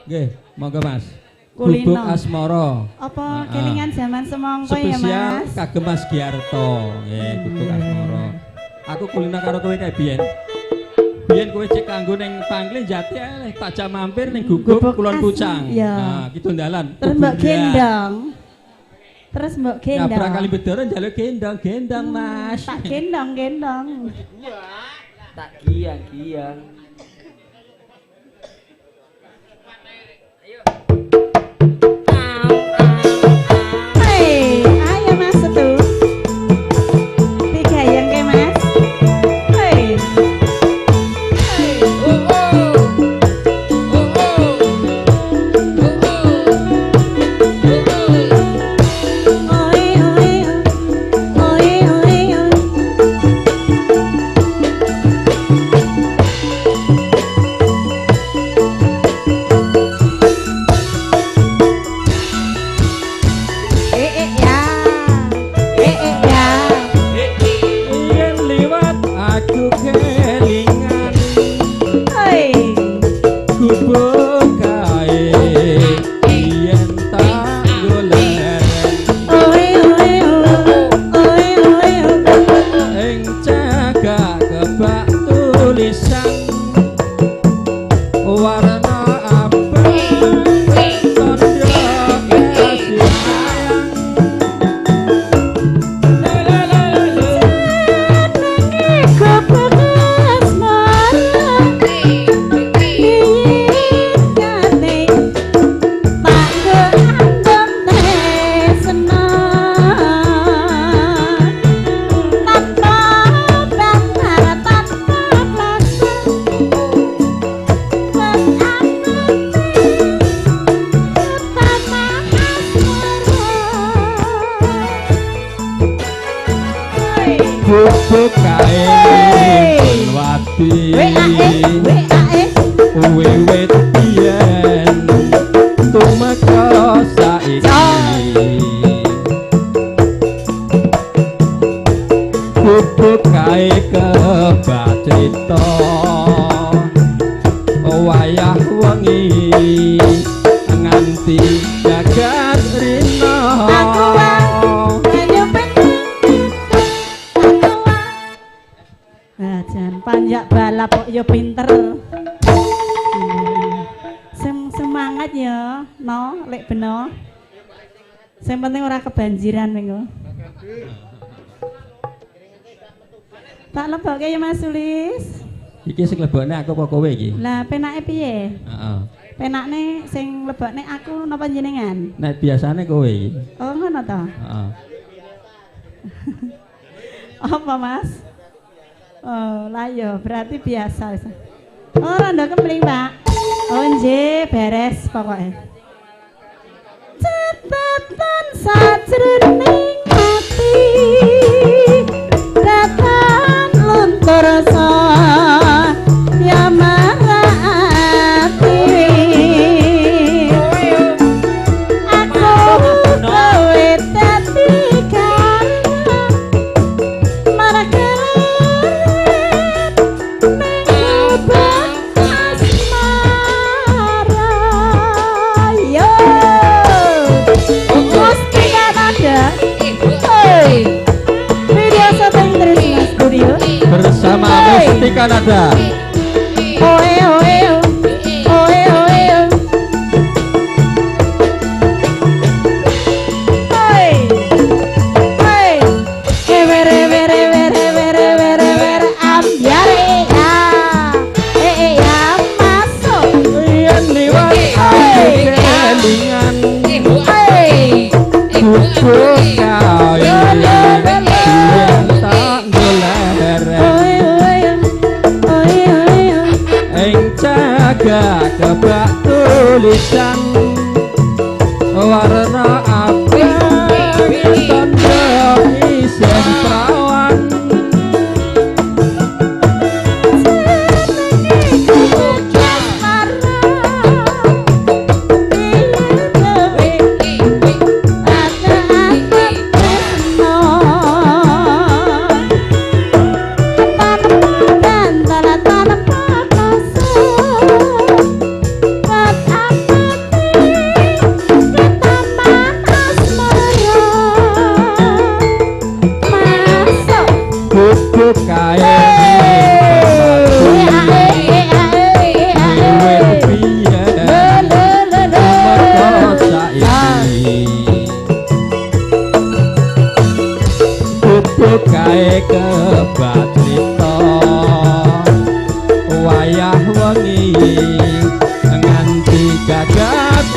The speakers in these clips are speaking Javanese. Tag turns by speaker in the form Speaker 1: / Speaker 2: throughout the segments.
Speaker 1: Nggih, monggo Mas.
Speaker 2: Kulino.
Speaker 1: Gubuk Asmara.
Speaker 2: Apa kelingan zaman semangka ya,
Speaker 1: Spesial
Speaker 2: Mas?
Speaker 1: Kagem Mas Giarto. Nggih, Gubuk Asmara. Aku kulino karo kowe kae biyen. Biyen kowe cek kanggo ning Pangling Jati ae tak jak mampir ning Gubuk Kulon Pucang.
Speaker 2: Iya.
Speaker 1: Nah, kidul dalan.
Speaker 2: Terus mbok gendong. Terus mbok gendong.
Speaker 1: Nabrak kali Bedoro njaluk gendong, gendong Mas.
Speaker 2: Tak gendong, gendong.
Speaker 3: Tak giang-giang.
Speaker 2: Hei, ayo Mas Setu. Digayengke Mas. Hei. Hei. Oi oi oi oi oi. Eh eh ya. Eh eh ya.
Speaker 1: Yen liwat aku kelingan
Speaker 2: Hei.
Speaker 1: gubuk kae yen tak golek
Speaker 2: Oi oi oi oi oi.
Speaker 1: ing cagak kebak tulisan warna abang tandha kasih sayang.
Speaker 2: Gubuk asmara diyikane tak andem tresna tanpa bantar tanpa klasa wes apate utama asmara.
Speaker 1: Gubuk kae
Speaker 2: Hey.
Speaker 1: wati
Speaker 2: WAE WAE
Speaker 1: wiwit biyen tumeka saiki gubuk kae kebak crita wayah wengi nganti jagat rina.
Speaker 2: Aku Nah, jan panjak balap kok ya pinter. Semangat ya, no, lek beno. Sing penting ora kebanjiran mengko. Tak lebokke ya Mas Sulis.
Speaker 1: Iki sing lebokne aku apa kowe iki?
Speaker 2: Lah penake piye?
Speaker 1: Heeh.
Speaker 2: Penakne sing lebokne aku napa jenengan?
Speaker 1: Nek biasane kowe iki.
Speaker 2: Oh ngono to.
Speaker 1: Heeh.
Speaker 2: Apa Mas? Oh, lah ya berarti biasa. Oh, rondo kempling, Pak. Oh, nggih, beres pokoknya. Catatan sajroning ati datan luntur ya marati. Aku kowe dadi karena markeleret ning gubuk asmara. Yo Mustika Nada. Hey. Video syuting Trisna Studio
Speaker 1: Bersama
Speaker 2: Hey.
Speaker 1: Mustika Nada.
Speaker 2: Oe oe oe oe. Hey. Hey. Were were were were were were ambyare ya. Eh eh ya masuk.
Speaker 1: Yen liwat aku kelingan
Speaker 2: Hey.
Speaker 1: gubuk kae yen tak goleren
Speaker 2: Oe oe oe oe.
Speaker 1: ing cagak kebak tulisan warna abang tandha isih prawan.
Speaker 2: Tanpa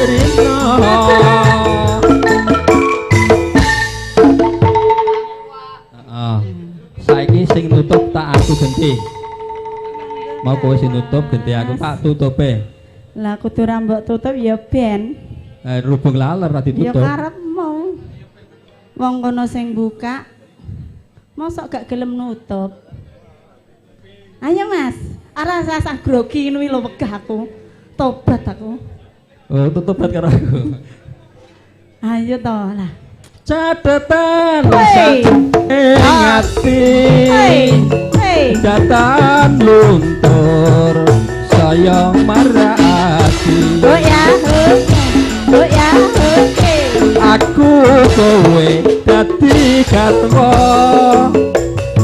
Speaker 1: rino. Heeh. Saiki sing nutup tak aku genti. Mau kowe sing nutup genti aku tak tutupe.
Speaker 2: Lah kudu ra mbok tutup ya ben.
Speaker 1: Rubung laler ra ditutup.
Speaker 2: Ya karepmu. Wong kono sing buka mosok gak gelem nutup. Ayo Mas, ora rasah grogi ngono lho wegah aku. Tobat aku.
Speaker 1: Oh, tutup karo aku.
Speaker 2: Ayo to lah.
Speaker 1: Catetan ing ati. Datan luntur saya marati.
Speaker 2: Oh ya, oh ya, oke.
Speaker 1: Aku kowe dadi gatwa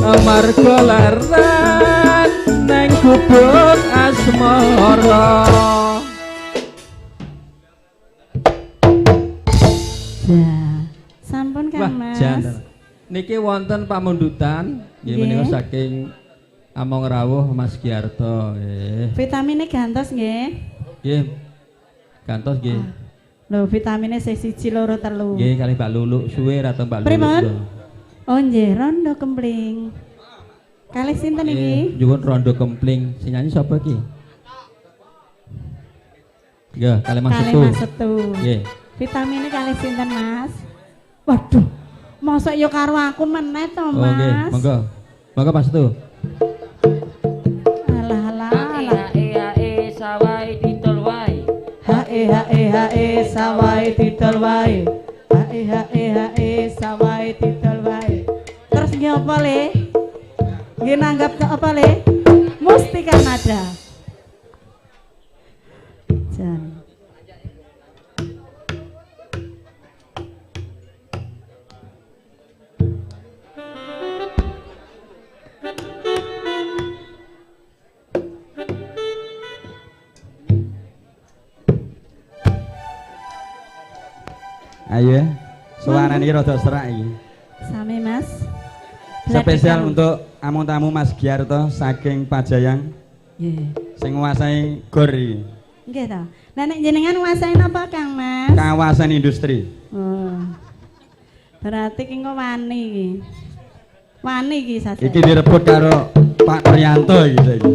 Speaker 1: amarga laran neng gubuk asmara.
Speaker 2: Ya, sampun Kang Mas.
Speaker 1: Niki wonten pamundutan nggih menika saking Among Rawuh Mas Giarto nggih.
Speaker 2: Vitamine gantos nggih.
Speaker 1: Nggih. Gantos nggih.
Speaker 2: Lho vitamine sing 1 2 3.
Speaker 1: Nggih kali Mbak Luluk suwe atau Mbak Luluk.
Speaker 2: Pripun? Oh nggih, rondo kempling. Kalih sinten iki?
Speaker 1: Nyuwun rondo kempling. Sing nyanyi sapa iki? Nggih, kalih Mas Setu.
Speaker 2: Kalih Mas Setu.
Speaker 1: Nggih.
Speaker 2: Vitamine kalih sinten Mas? Waduh. Mosok ya karo aku meneh to, Mas.
Speaker 1: Oh nggih, monggo. Monggo Mas Setu.
Speaker 2: Alah alah alah.
Speaker 3: E e sawahe didol wae.
Speaker 2: H e h e h e sawahe didol wae. H e h e h e sawahe didol wae. Terus nggih apa le? Nggih nanggap ke apa le? Mustika Nada. Jan.
Speaker 4: Ayo, suarane iki rada serak iki.
Speaker 2: Sami Mas.
Speaker 4: Spesial untuk among tamu Mas Giarto saking Pajayang.
Speaker 2: Nggih.
Speaker 4: Sing nguasai gor iki.
Speaker 2: Nggih to. Lah nek jenengan nguasai napa Kang Mas?
Speaker 4: Kawasan industri.
Speaker 2: Oh. Berarti ki engko wani iki. Wani iki sasek.
Speaker 4: Iki direbut karo Pak Priyanto iki saiki.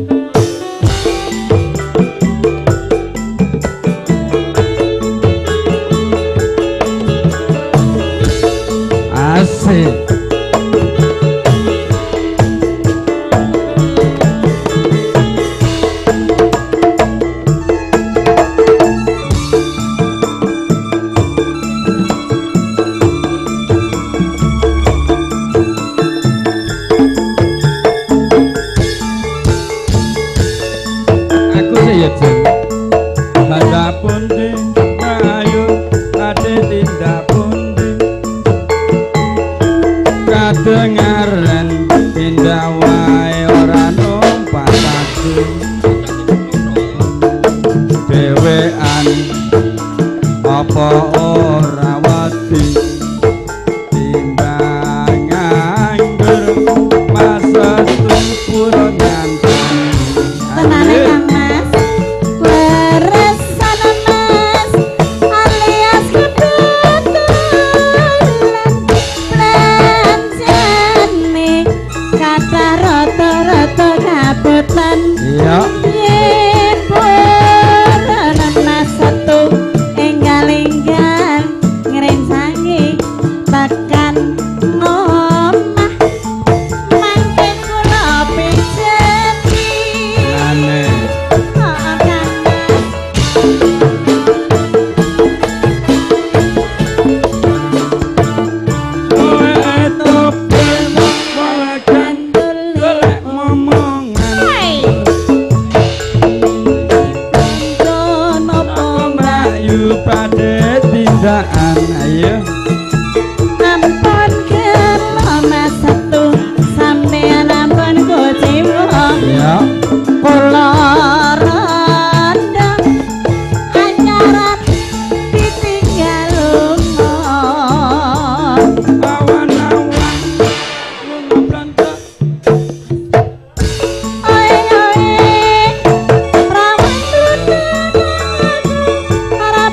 Speaker 4: Asik. Aku sih ya Jen. Banda pundi ayo ade tindak pundi kadengaren tindak wae ora numpak taksi dhewean apa ora wedi timbang nganggur masa pura nganteni.
Speaker 2: Tenane Kang Mas. Leresan Mas alias kebetulan belanjane kata rata-rata kabetan.
Speaker 4: Iya.
Speaker 2: Yen purana Mas Setu enggal-enggal ngrencangi tekan ngomah mangke kula pijeti.
Speaker 4: Tenane.
Speaker 2: Heeh Kang Mas.
Speaker 4: Kowe topel wakan golek momongan.
Speaker 2: Napa
Speaker 4: Mlayu padhe tindakan ayo.
Speaker 2: Ampun kula Mas Setu sampeyan ampun kuciwa.
Speaker 4: Iya.
Speaker 2: Kula rondo anyaran ditinggal lunga.
Speaker 4: Awan-awan lunga blonjo.
Speaker 2: Oe oe rawan tutup ora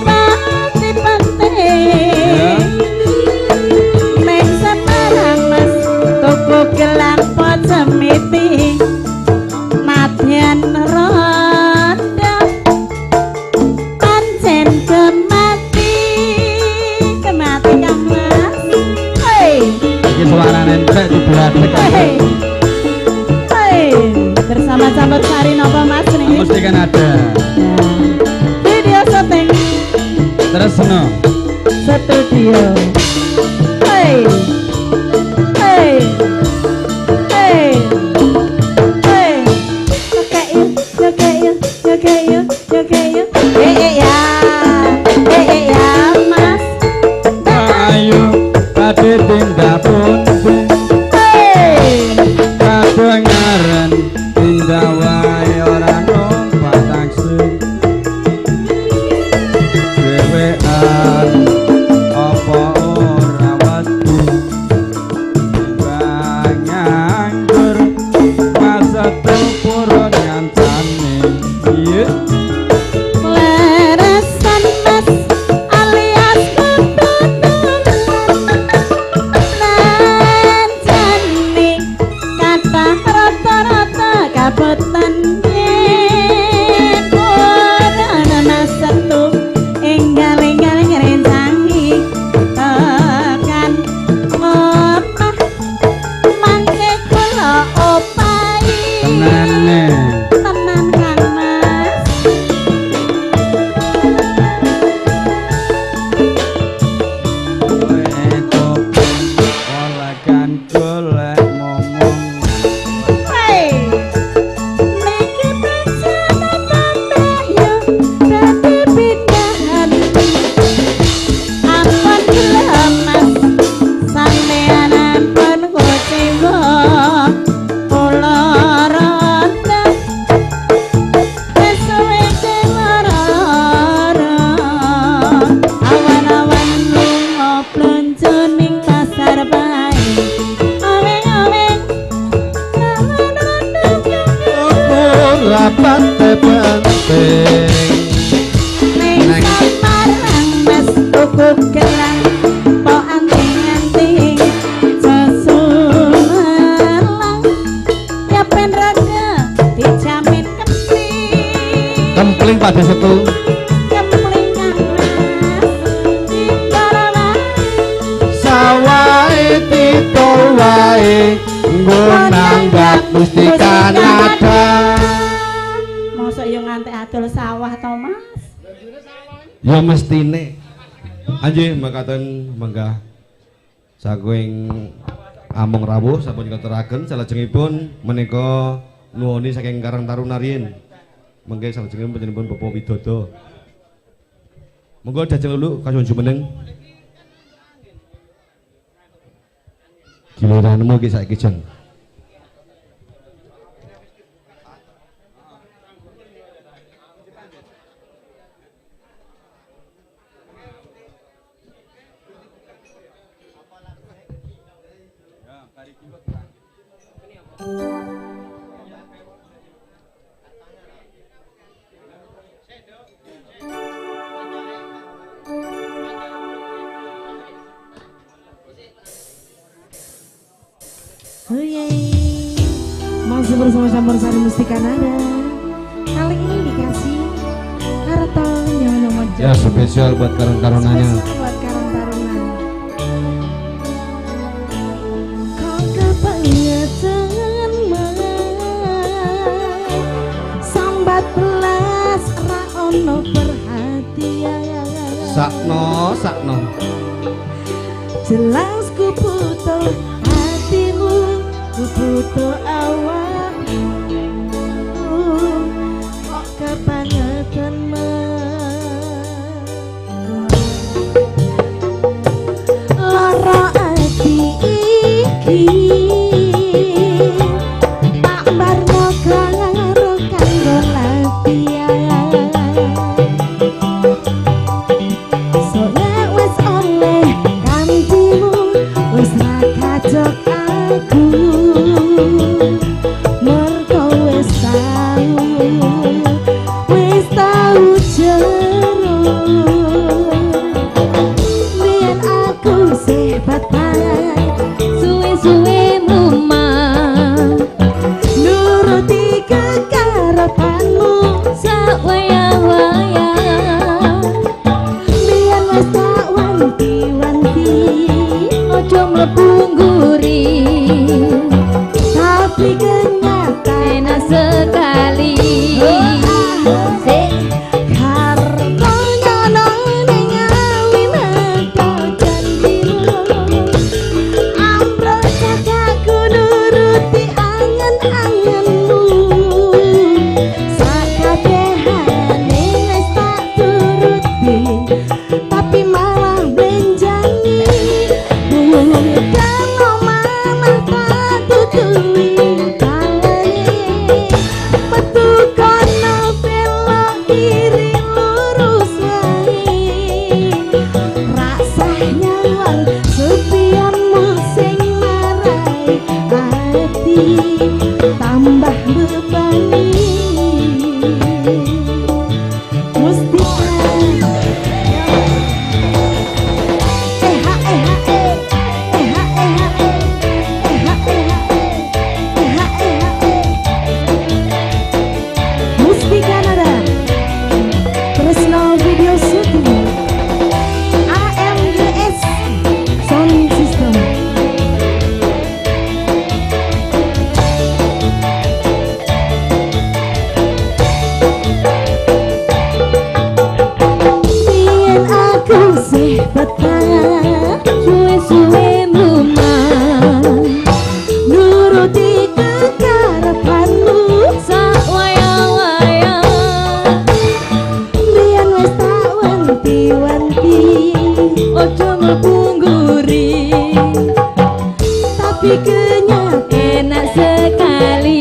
Speaker 4: Tresno
Speaker 2: Studio. Hey. Hey. Hey. Hey. Oke yuk, oke yuk, oke yuk, oke yuk. Eh ya. Eh ya, Mas.
Speaker 4: Ayo badhe tindak pundi?
Speaker 2: Hey.
Speaker 4: Kadengaren tindak wae ora numpak taksi. Dhewean apa ora wedi nganggur masa purun ngancane. Iya.
Speaker 2: Leresan Mas alias kebetulan lancane kathah rata-rata kabetan yen ora ana setu enggal-enggal ngrencangi tekan omah mangke kula opahi.
Speaker 4: Tenane.
Speaker 2: Tenan Kang Mas.
Speaker 4: Kowe golek momong.
Speaker 2: Hey. Niki bencana yo dadi pindahan. Ampun gelem Mas, sampean ampun kuciwa. Kula rada wis suwe lara. Awan-awan lunga blonjo ning pasar bae. Aweng-aweng
Speaker 5: Ora pate penting.
Speaker 2: Ning Semarang Mas tuku gelang po anting-anting sesumelang ya ben rada dijamin kempling.
Speaker 5: Kempling pada setu.
Speaker 2: Kempling Kang Mas didol wae.
Speaker 5: Sawahe didol wae nggo nanggap mustika nada.
Speaker 2: Mosok yo ngantek adol sawah to Mas?
Speaker 5: Ya mestine. Anjih makaten menggah saking among rawuh sampun katuraken salajengipun menika nuwuni saking Karang Taruna riyin. Mengke salajengipun panjenenganipun Bapak Widodo. Monggo dajeng lulu kasuwun jumeneng. Giliranmu iki saiki Jeng.
Speaker 2: Oh yeay. Masih bersama Campur Sari Mustika Nada. Kali ini dikasih Karto Nyono Mojo.
Speaker 5: Ya spesial buat Karang Tarunanya.
Speaker 2: Spesial buat Karang Taruna. Kok kebangetan mas, sambat belas ra ono perhatian.
Speaker 5: Sakno, sakno.
Speaker 2: Jelas ku butuh hatimu, ku butuh awakmu. Kok kebangetan mas, lara ati iki tak barno karo kanggo latihan. Soale wis oleh gantimu, wis ra kacok aku.
Speaker 6: Suwe-suwe mlumah nuruti kekarepanmu sak wayah-wayah. Biyen wis tak wanti-wanti ojo mlebu ngguri, tapi kenyataan enak sekali.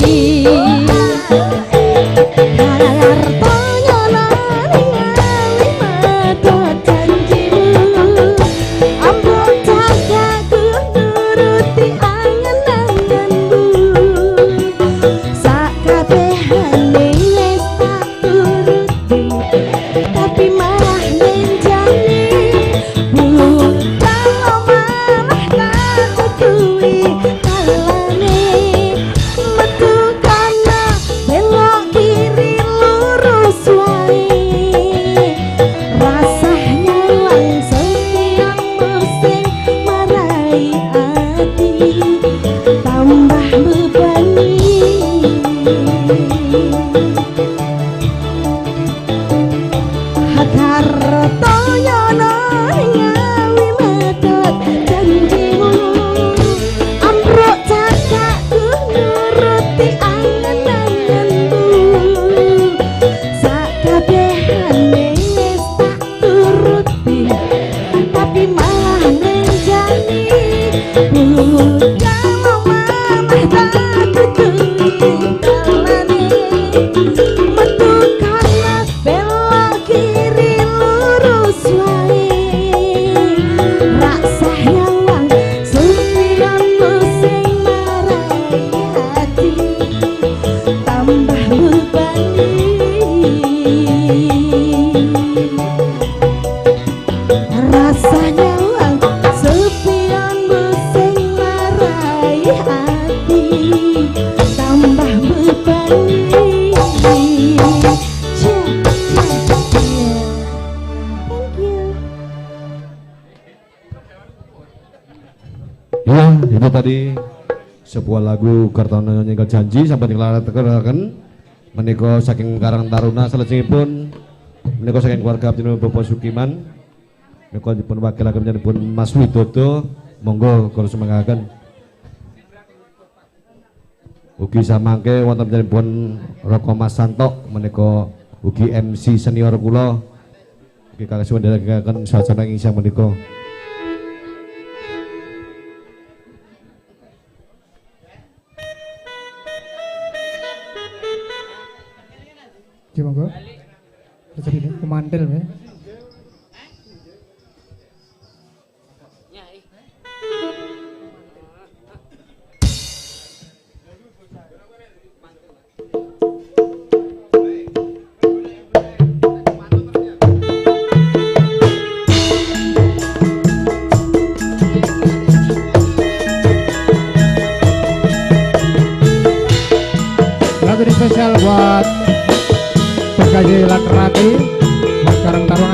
Speaker 5: Itu tadi sebuah lagu Kartono Nyengkel Janji sampai dikelaraken menika saking Karang Taruna, salajengipun menika saking keluarga panjenengan Bapak Sukiman menika dipun wakilaken panjenenganipun Mas Widodo, monggo kula sumanggaken. Ugi samangke wonten panjenenganipun Raka Mas Santo menika ugi MC senior kula ugi kasuwun dherekaken sasana ing siang menika.
Speaker 7: Monggo. Terus kumandel ya. Lagu ini spesial buat PKJ Latrati, buat Karang Taruna.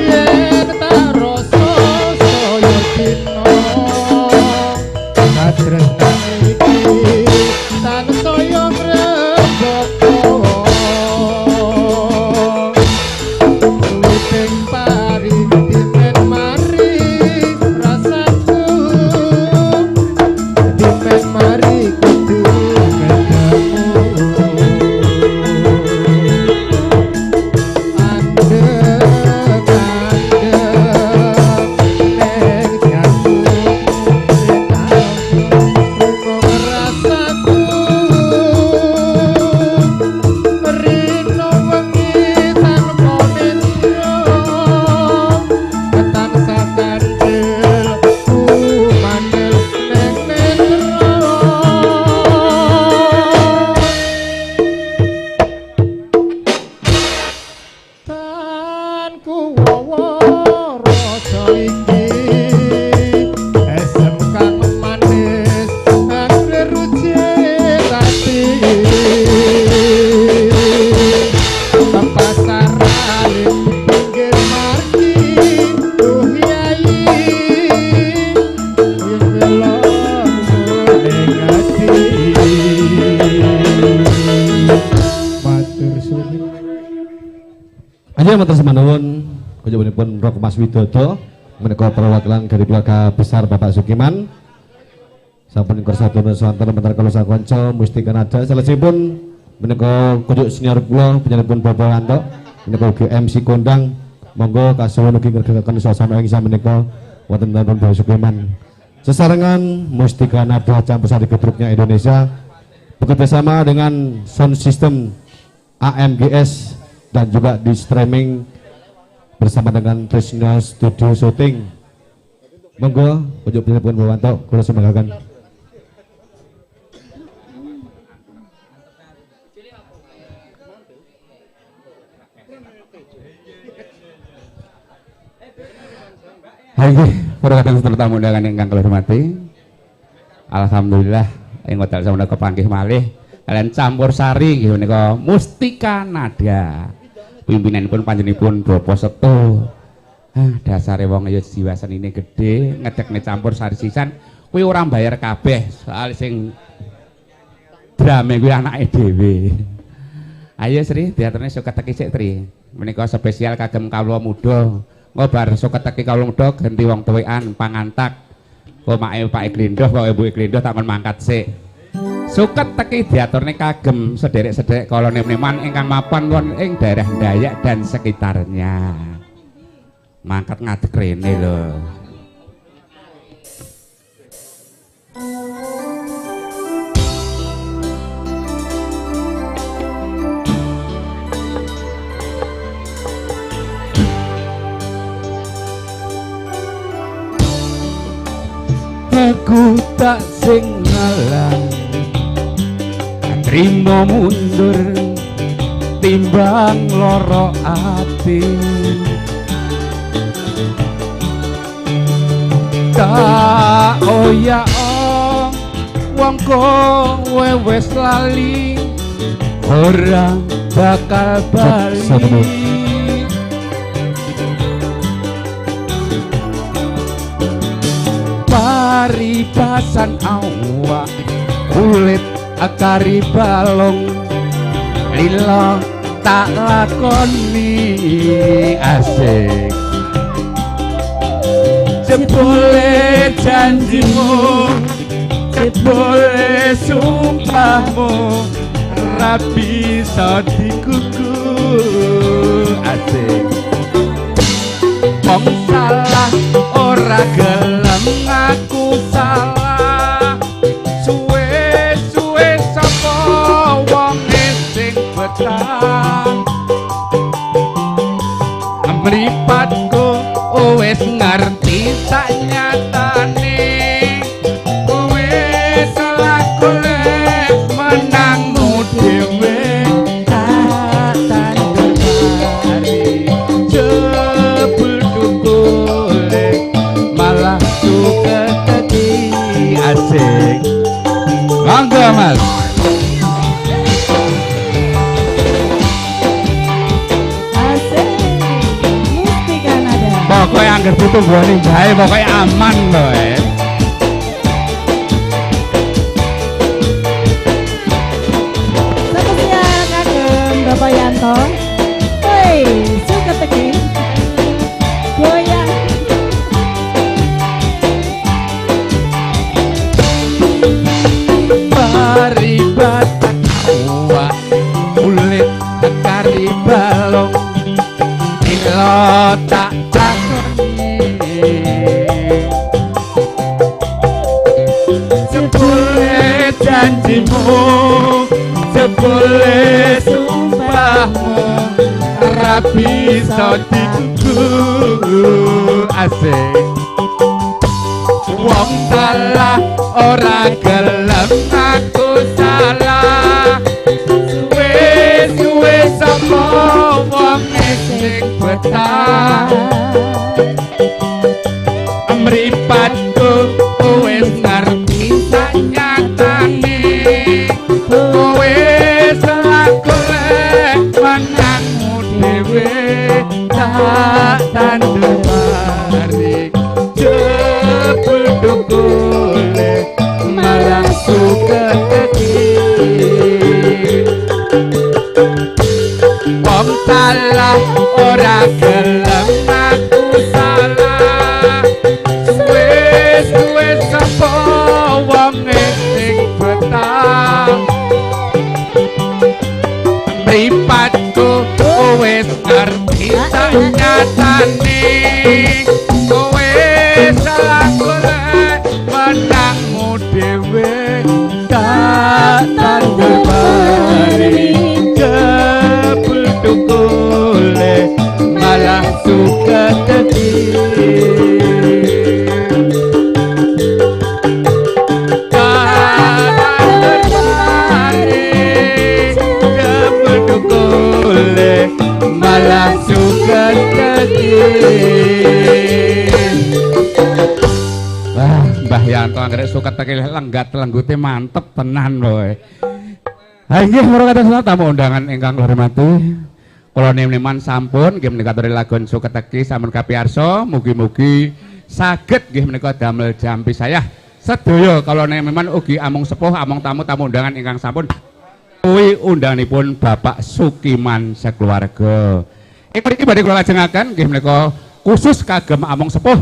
Speaker 7: Yen tak rasa saya dina katresnan iki tansaya ngrembaka. Witing pari dimen mari rasaku, dimen mari kudu ketemu. Andek andek ning jantungku rasaku, rino wengi tanpa nindra, tansah kandel kumandel ning netra. Tan kuwawa rasa iki esem kang manis angger rucit ati. Pasaran pinggir margi duh yai yen melok ning ati. Matur suwun.
Speaker 5: Ayo matur sembah nuwun kunjunganipun Rok Mas Widodo menika perwakilan dari keluarga besar Bapak Sukiman. Sampun kersa dono sonten mentar kala sakanca Mustika Nada. Salajengipun menika kunjuk senior kula panjenenganipun Bapak Wanto menika ugi MC kondang. Monggo kasuwun ugi ngregegaken suasana ing menika wonten dalem Bapak Sukiman. Sesarengan Mustika Nada campur sari gedruknya Indonesia bekerjasama dengan sound system AMGS dan juga di streaming bersama dengan Trisna Studio Shooting. Monggo kunjuk panjenengan Bapak Wanto kula sumanggaken.
Speaker 4: Hai nggih, para kadang sedherek tamu undangan ingkang kula hormati. Alhamdulillah ing wekdal sampun kepanggih malih kalian campur sari nggih menika Mustika Nada. Pimpinanipun panjenenganipun Bapak Seto. Ah, dasare wong ya jiwa senine gedhe, ngedekne campur sari sisan kuwi ora mbayar kabeh, soal sing drame kuwi anake dhewe. Ayo Sri, diaturne suket teki sik Tri. Menika spesial kagem kawula muda. Engko bar suket teki kawula muda ganti wong tuwekan pangantak. Kok make Pak Glendoh, kok Ibu Glendoh tak kon mangkat sik. Suket teki diaturne kagem sederek-sederek kala nem-neman ingkang mapan wonten ing daerah Dayak dan sekitarnya. Mangkat ngadeg rene lho. Aku tak sing ngalah trimo mundur timbang loro ati. Tak oya wong kowe wis lali ora bakal bali. Paribasan awak kulit akari balung lila tak lakoni asik. Jebule janjimu, jebule sumpahmu, ra bisa dikuku asik. Wong salah ora gelem ngaku salah, suwe-suwe sapa wonge sing betah. Mripatku wis ngerti sak nyatane, kowe salah golek menangmu dhewe. Tak tandur pari jebul dukule malah suket dadi asik. Monggo Mas. Pokoke angger ditunggoni bae pokoke aman lho.
Speaker 2: Spesial kagem Bapak Yanto. Woi, suka teki. Goyang.
Speaker 4: Paribatak kuat kulit kari balong ilo tak takoni jebule janjimu jebule sumpahmu ora bisa digugu asik. Wong salah ora gelem aku salah suwe-suwe sapa wong sing betah mripatku wis ngerti sanyatane kowe selaku lek menangmu dhewe tak tandur pari jebul dukule malah suka keki. Wong salah ora gelem aku salah suwe-suwe sapa wong sing betah mripatku wis ngerti sanyatane kowe salah golek menangmu dhewe tak tandur pari jebul dukule malah suka teki. Tak tandur pari jebul dukule malah suka teki. Wah, Mbah Yanto anggere suket teki lenggat lenggute mantep tenan pokoke. Ha inggih para kados tamu undangan ingkang kula hormati. Kula nem-neman sampun nggih menika aturi lagon suket teki sampun kapiyarsa, mugi-mugi saged nggih menika damel jampi sayah sedaya kula nem-neman ugi amung sepuh amung tamu-tamu undangan ingkang sampun kuwi undanganipun Bapak Sukiman sekeluarga. Ing mriki badhe kula lajengaken nggih menika khusus kagem amung sepuh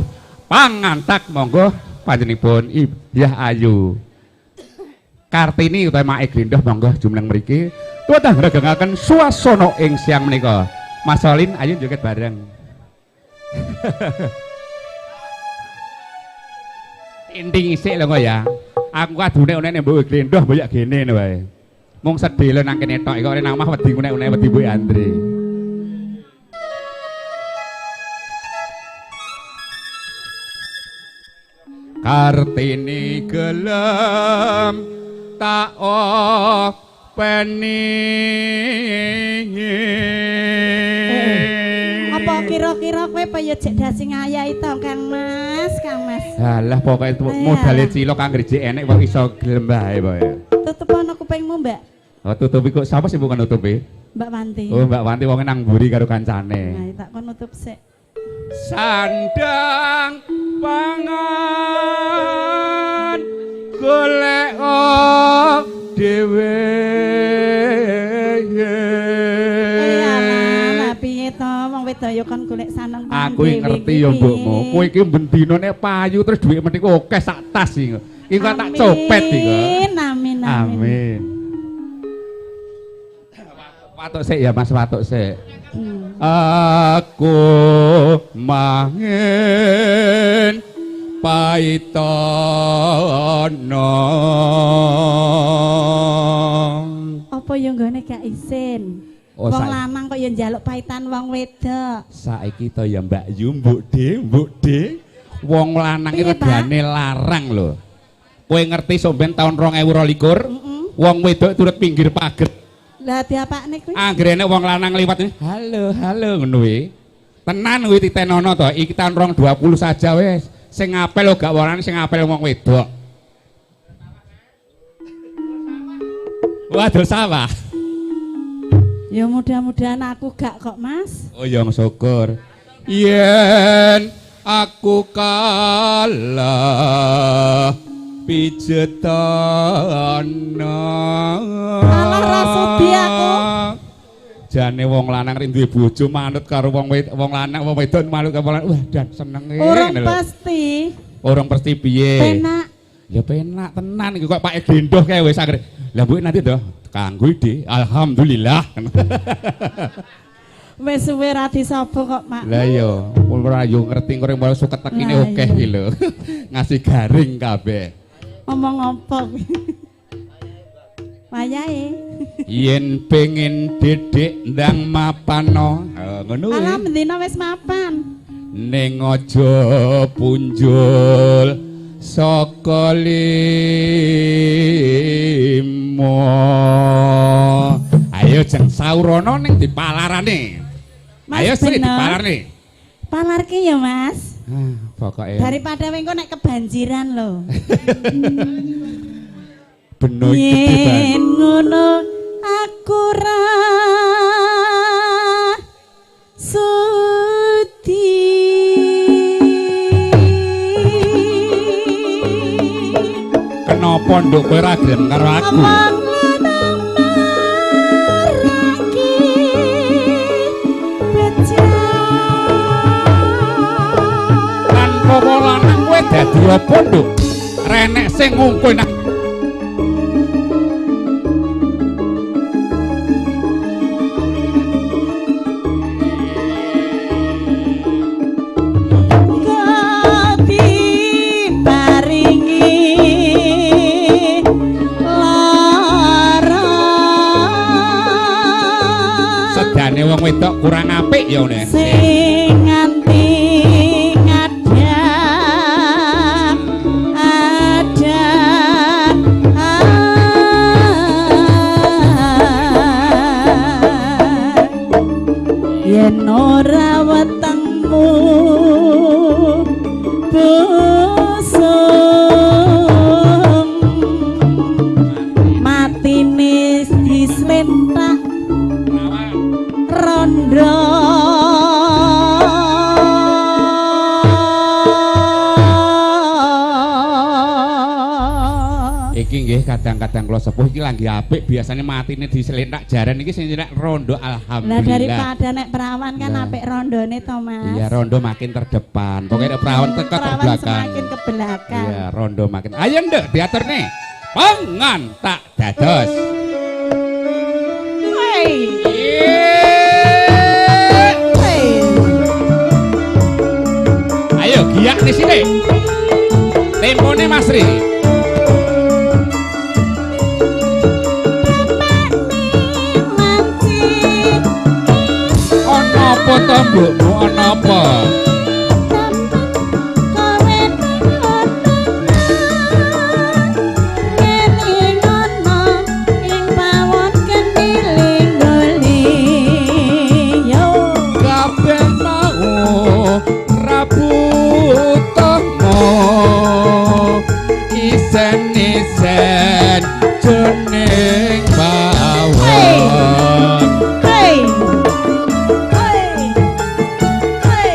Speaker 4: pangantak monggo panjenenganipun Ibyah Ayu Kartini utawi Mae Glendoh monggo jumeneng mriki tuwatah ngregengaken swasana ing siang menika. Mas Solin ayo joget bareng. Inting isik lho kok ya. Aku kadune unek mbok Glendoh mbok gene ngono wae. Mung sedhela nang kene tok iki ora nang omah wedi unek-unek wedi Mbok Andre. Kartini gelem tak openi.
Speaker 2: Apa kira-kira kowe apa ya jek dasi ngayahi to Kang Mas, Kang Mas.
Speaker 4: Halah pokoke modale cilok anggere jek enek kok iso gelem bae pokoke.
Speaker 2: Tutup ana kupingmu, Mbak.
Speaker 4: Oh, tutupi kok sapa sing bukan nutupi?
Speaker 2: Mbak Wanti.
Speaker 4: Oh, Mbak Wanti wonge nang mburi karo kancane.
Speaker 2: Nah, tak kon nutup sik.
Speaker 4: Sandang pangan golek dhewe.
Speaker 2: Lah piye to wong wedok ya kon golek sandang pangan.
Speaker 4: Aku ngerti ya mbokmu. Kowe iki ben dina nek payu terus dhuwit meniku akeh sak tas iki. Iki kok tak copet iki.
Speaker 2: Amin amin
Speaker 4: amin. Watuk sik ya Mas, watuk sik. Aku mangin paitono.
Speaker 2: Apa ya nggone gak isin?
Speaker 4: Oh,
Speaker 2: wong lanang kok ya njaluk paitan wong wedok.
Speaker 4: Saiki to ya Mbak Yu, Mbok De, Mbok De. Wong lanang iki regane larang lho. Kowe ngerti somben taun 2022, wong wedok turut pinggir pager.
Speaker 2: Lah diapakne kuwi?
Speaker 4: Anggere nek wong lanang liwat halo halo ngono kuwi. Tenan kuwi titenono to, iki taun 2020 saja wis. Sing ngapel gak warane sing ngapel wong wedok. Waduh sawah.
Speaker 2: Ya mudah-mudahan aku gak kok, Mas.
Speaker 4: Oh ya syukur. Yen aku kalah pijetana.
Speaker 2: Alah ra sudi aku.
Speaker 4: Jane wong lanang ri duwe bojo manut karo wong wong lanang, wong wedok manut karo wong lanang. Wah, dan senenge.
Speaker 2: Urung pasti.
Speaker 4: Urung pasti piye?
Speaker 2: Penak.
Speaker 4: Ya penak tenan iki kok Pak Gendoh kae wis anggere. Lah mbok nanti to kanggo ide. Alhamdulillah.
Speaker 2: Wis suwe ra disapa kok, Mak.
Speaker 4: Lah iya, ora yo ngerti kok ora suket tekine akeh iki lho. Ngasih garing kabeh.
Speaker 2: Omong apa kuwi? Wayahe.
Speaker 4: Yen pengin didik ndang mapano. Ngono kuwi.
Speaker 2: Alah mendina wis mapan.
Speaker 4: Ning aja punjul saka limo. Ayo jeng saurana ning dipalarane. Ayo Sri dipalarne.
Speaker 2: Palarke ya, Mas.
Speaker 4: Ah, pokoke.
Speaker 2: Daripada wengko nek kebanjiran lho.
Speaker 4: Beno iki gede banget.
Speaker 2: Yen ngono aku ra sudi.
Speaker 4: Kenapa nduk kowe ra gelem karo aku?
Speaker 2: Omong lanang marake bejat.
Speaker 4: Tanpa wong lanang kowe dadi apa nduk? Renek sing ngungkul nang wong wedok kurang apik ya ngene.
Speaker 2: Sing nganti ngadap ada. Yen ora wetengmu busung matine dislentak rondo.
Speaker 4: Iki nggih kadang-kadang kula sepuh iki langgi apik biasane matine diselentak jaran iki sing nyelek rondo alhamdulillah.
Speaker 2: Lah daripada nek perawan kan apik rondone to, Mas.
Speaker 4: Iya, rondo makin terdepan. Pokoke nek perawan teko ke belakang.
Speaker 2: Semakin ke belakang.
Speaker 4: Iya, rondo makin. Ayo nduk diaturne. Pengan tak dados.
Speaker 2: Hei.
Speaker 4: Ayo giyak di sini. Tempone Mas Ri. Ana apa to mbokmu ana apa? Kabeh mau rabutama isen-isen jeneng pawon.
Speaker 2: Hey. Hey. Hey.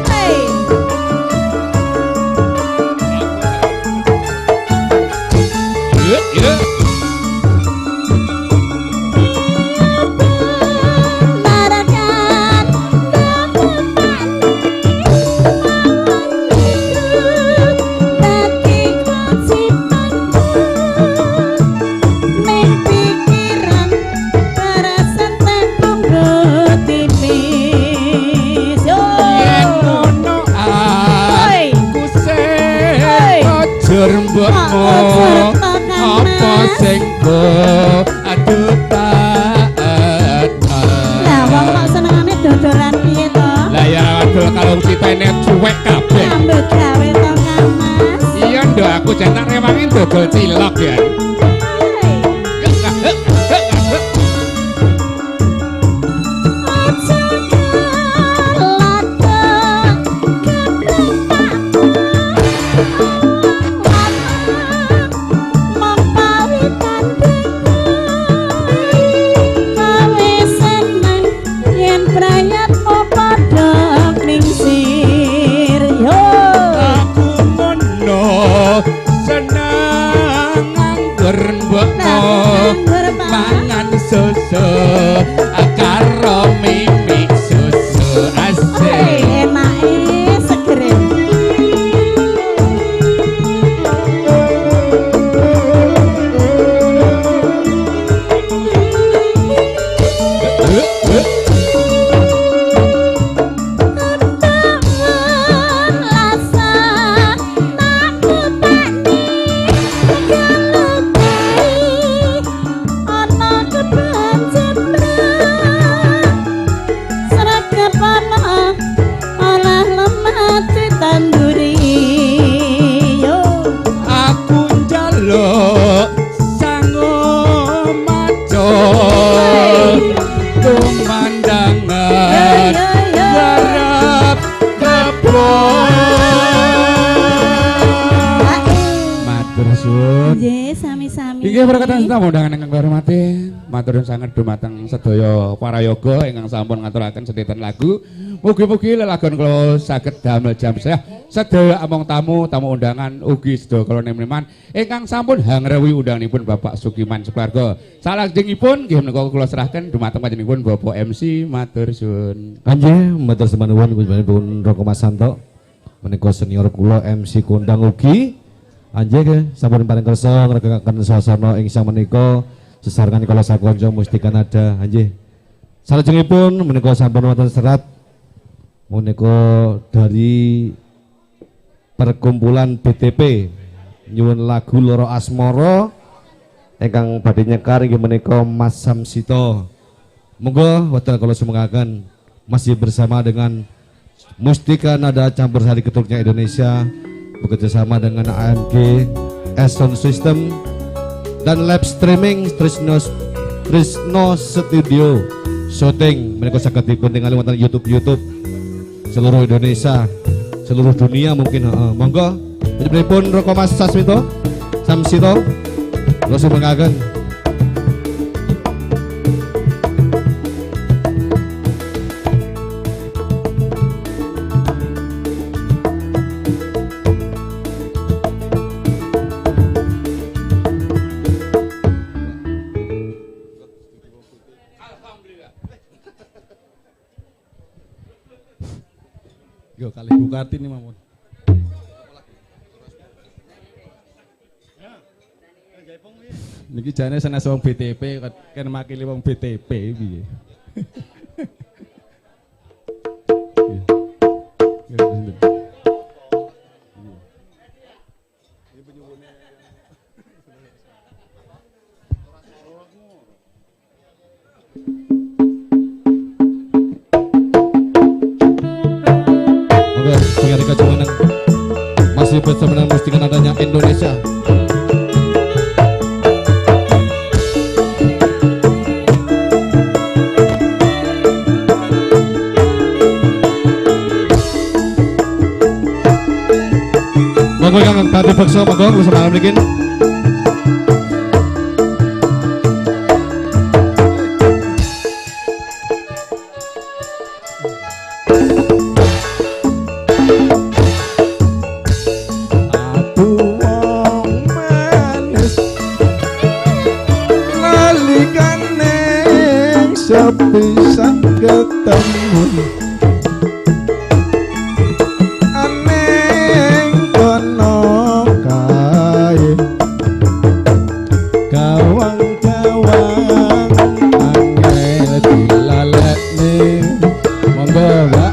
Speaker 2: Hey.
Speaker 4: Yuk, yuk. Yen ngono aku sing kojur mbokmu apa sing aduh tak
Speaker 2: Lah wong kok senengane dodolan piye to?
Speaker 4: Lah ya adol kalung citene cuwek kabeh.
Speaker 2: Nyambut gawe to Kang Mas.
Speaker 4: Iya nduk aku jan tak rewangi dodol cilok ya.
Speaker 6: Yen prayat padha
Speaker 4: Undangan ingkang kula hormati, matur nuwun sanget dumateng sedaya para yoga ingkang sampun ngaturaken sedhetan lagu. Mugi-mugi lelagon kula saged damel jamsah sedaya among tamu, tamu undangan ugi sedaya kula neman ingkang sampun hangrewi undanganipun Bapak Sukiman sekeluarga. Salajengipun nggih menika kula serahken dumateng panjenenganipun Bapak MC, matur suwun.
Speaker 5: Kanjeng matur sembah nuwun pun Roko Mas Santo menika senior kula MC kondang ugi. Anjing sampun paring kersa ngregegaken swasana ing siang menika sesarengan kala sakanca Mustika Nada. Anjing. Salajengipun menika sampun wonten serat menika dari perkumpulan BTP nyuwun lagu Loro Asmara ingkang badhe nyekar inggih menika Mas Samsito. Monggo wonten kula sumengaken masih bersama dengan Mustika Nada Campur Sari Ketuknya Indonesia bekerjasama dengan AMG S Sound System dan live streaming Trisno Studio Shooting. Mereka saged dipun tingali wonten YouTube seluruh Indonesia, seluruh dunia mungkin. Monggo panjenenganipun Roko Mas Sasmito Samsito kula sumengaken.
Speaker 7: Yo kali Bu Kartini mawon. Niki jane sanes wong BTP kan makili wong BTP piye.
Speaker 5: Masih bersama dengan Mustika Nadanya Indonesia. Monggo kang badhe beksa monggo kula semalam mriki.
Speaker 7: Sepisan ketemu aneng kono kae gawang-gawang angel dilalekne. Monggo Mbak.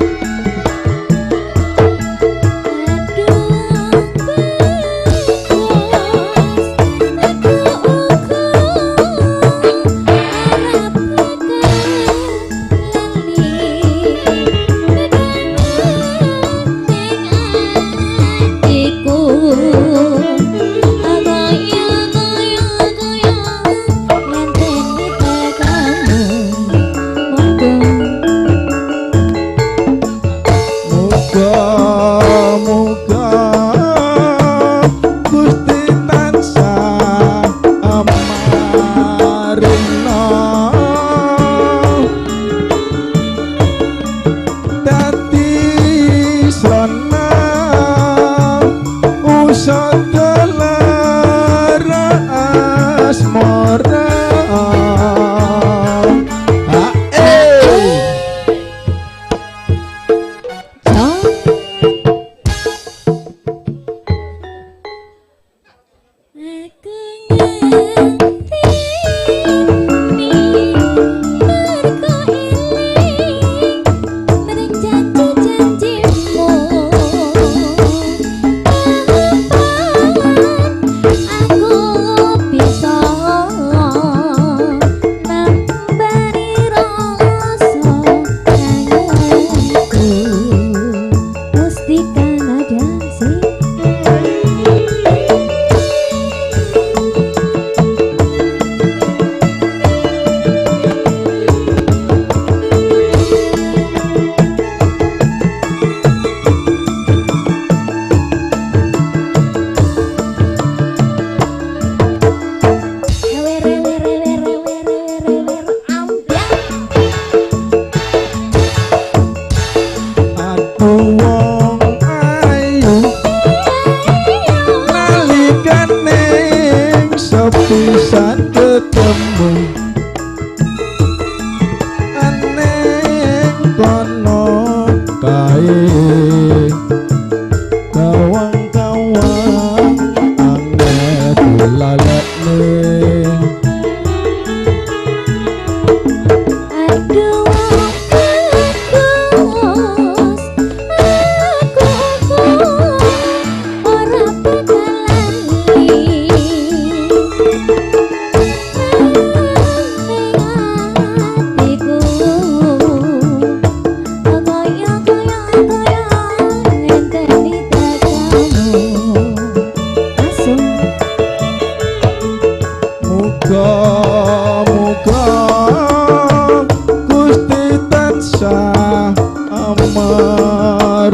Speaker 6: Aku ngerti mergo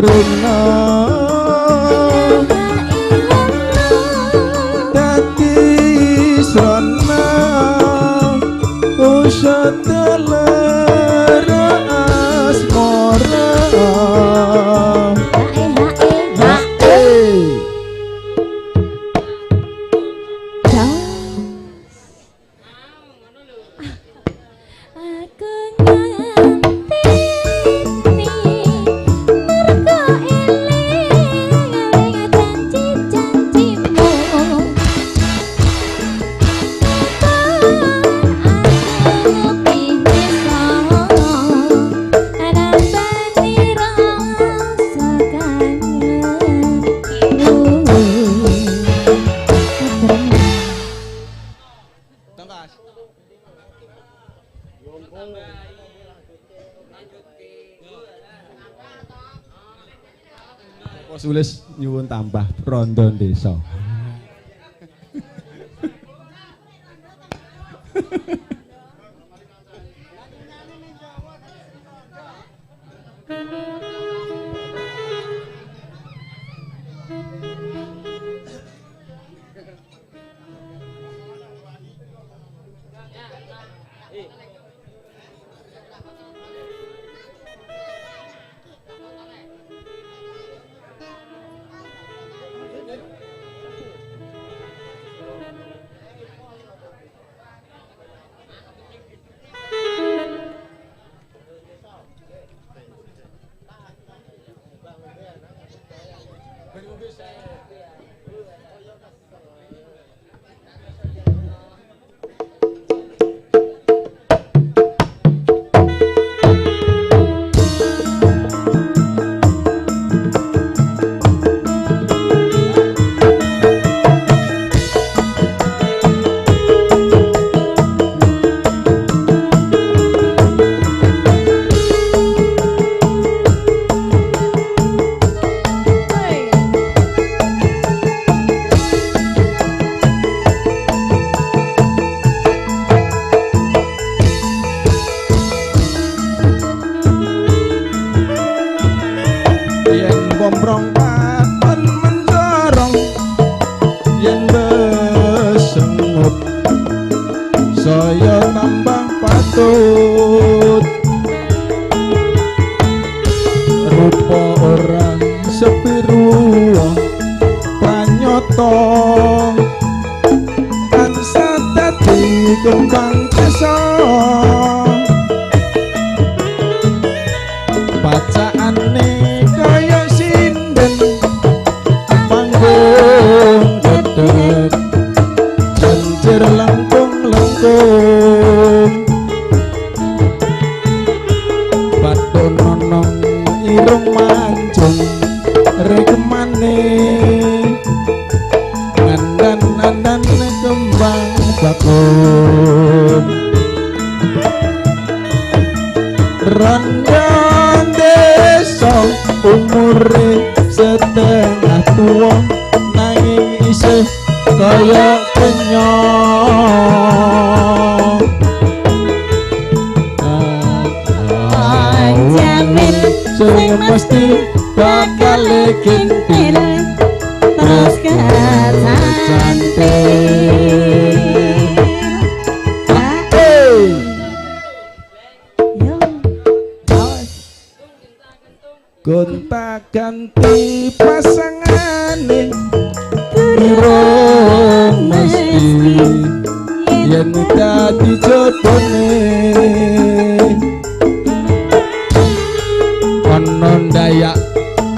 Speaker 7: Taruna dadi srana usah telera asmara.
Speaker 6: Aku nganteni mergo eling janji-janjimu. Aku pinisa rasane rasa kangen.
Speaker 7: Bapak Sulis nyuwun tambah rondo desa. Yen bombrong paton mendorong, yen besengut saya tambah patut. Rupa orang sepiru pranyata tansah dadi kembang desa. Bacaane kaya sinden panggung dedeg jejer lengkung-lengkung. Batun nonong irung mancung rekmane ngandan-andan kembang bakung. Rondo desa umure setengah tuwa nanging isih kaya kenyang.
Speaker 6: Jamin
Speaker 7: Sing mesti bakal kintil
Speaker 2: terus kecantik. Yo, awas.
Speaker 7: Gonta ganti pasangane durung mesti yen dadi jodone. Ana ndayak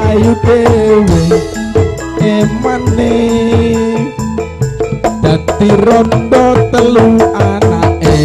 Speaker 7: ayu dhewe emane dadi rondo telu anake.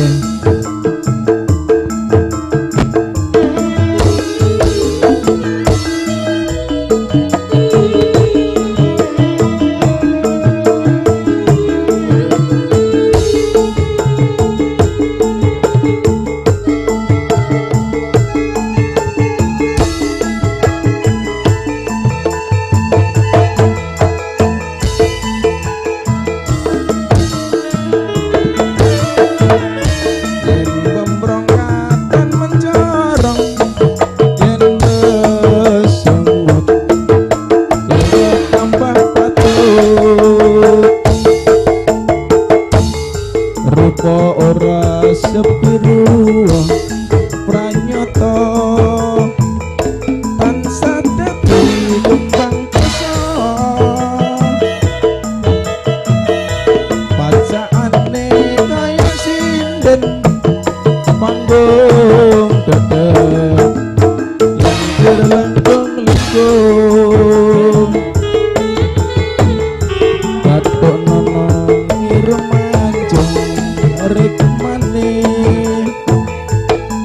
Speaker 7: Samsito tansah dadi kembang desa. Bacaane kaya sinden panggung dedeg lenggir lengkung lengkung. Batuk nono ngirum mancung rikmane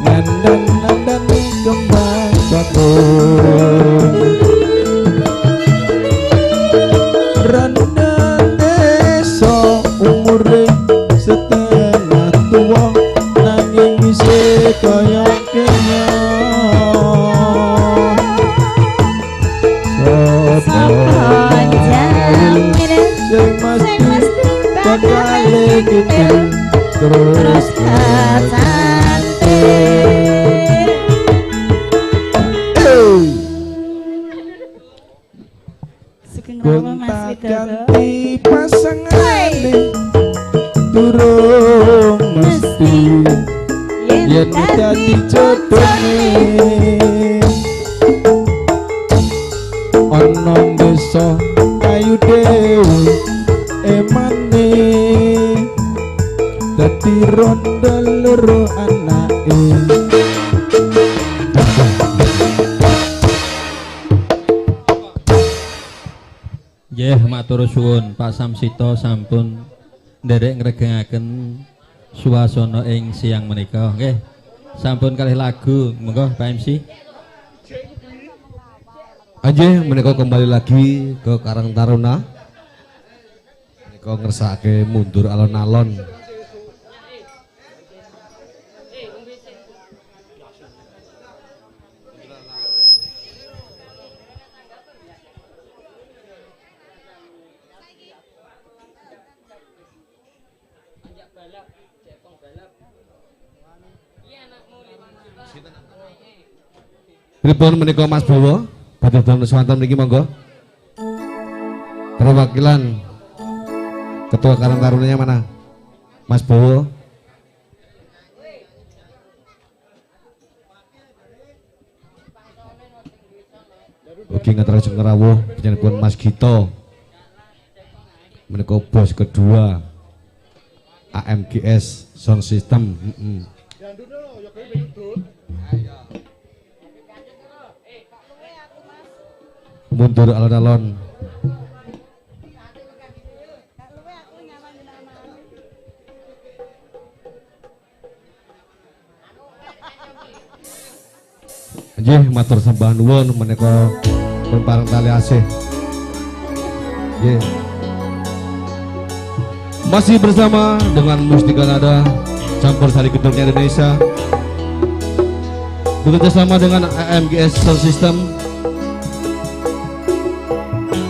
Speaker 7: nandan-nandan kembang bakung. Randa desa umure setengah tuwa nanging isih kaya kenya.
Speaker 6: Sapa jamin
Speaker 7: Sing
Speaker 6: sing
Speaker 7: mesti
Speaker 6: mesti
Speaker 7: bakal
Speaker 6: bakal
Speaker 7: kintil terus
Speaker 6: terus kecantik.
Speaker 2: Sugeng rawuh Mas
Speaker 7: Gonta
Speaker 2: Widodo.
Speaker 7: ganti pasangane durung mesti yen dadi jodone. Ana desa kayu dewe emane dadi rondo loro anake.
Speaker 1: Nggih, matur suwun Pak Samsito sampun nderek ngregengaken suasana ing siang menika. Nggih. Sampun kalih lagu, monggo Pak MC.
Speaker 5: Anjih menika kembali lagi ke Karang Taruna. Menika ngersakake mundur alon-alon. Pripun menika Mas Bowo? Badhe damel swanten mriki monggo. Perwakilan Ketua Karang Tarunanya mana? Mas Bowo. Ugi ngaturaken rawuh panjenenganipun Mas Gito. Menika bos kedua AMGS Sound System. Mundur alon-alon. Nggih, matur sembah nuwun menika pun pareng tali asih. Nggih. Masih bersama dengan Mustika Nada Campur Sari Gedungnya Indonesia. Bekerja sama dengan AMGS Sound System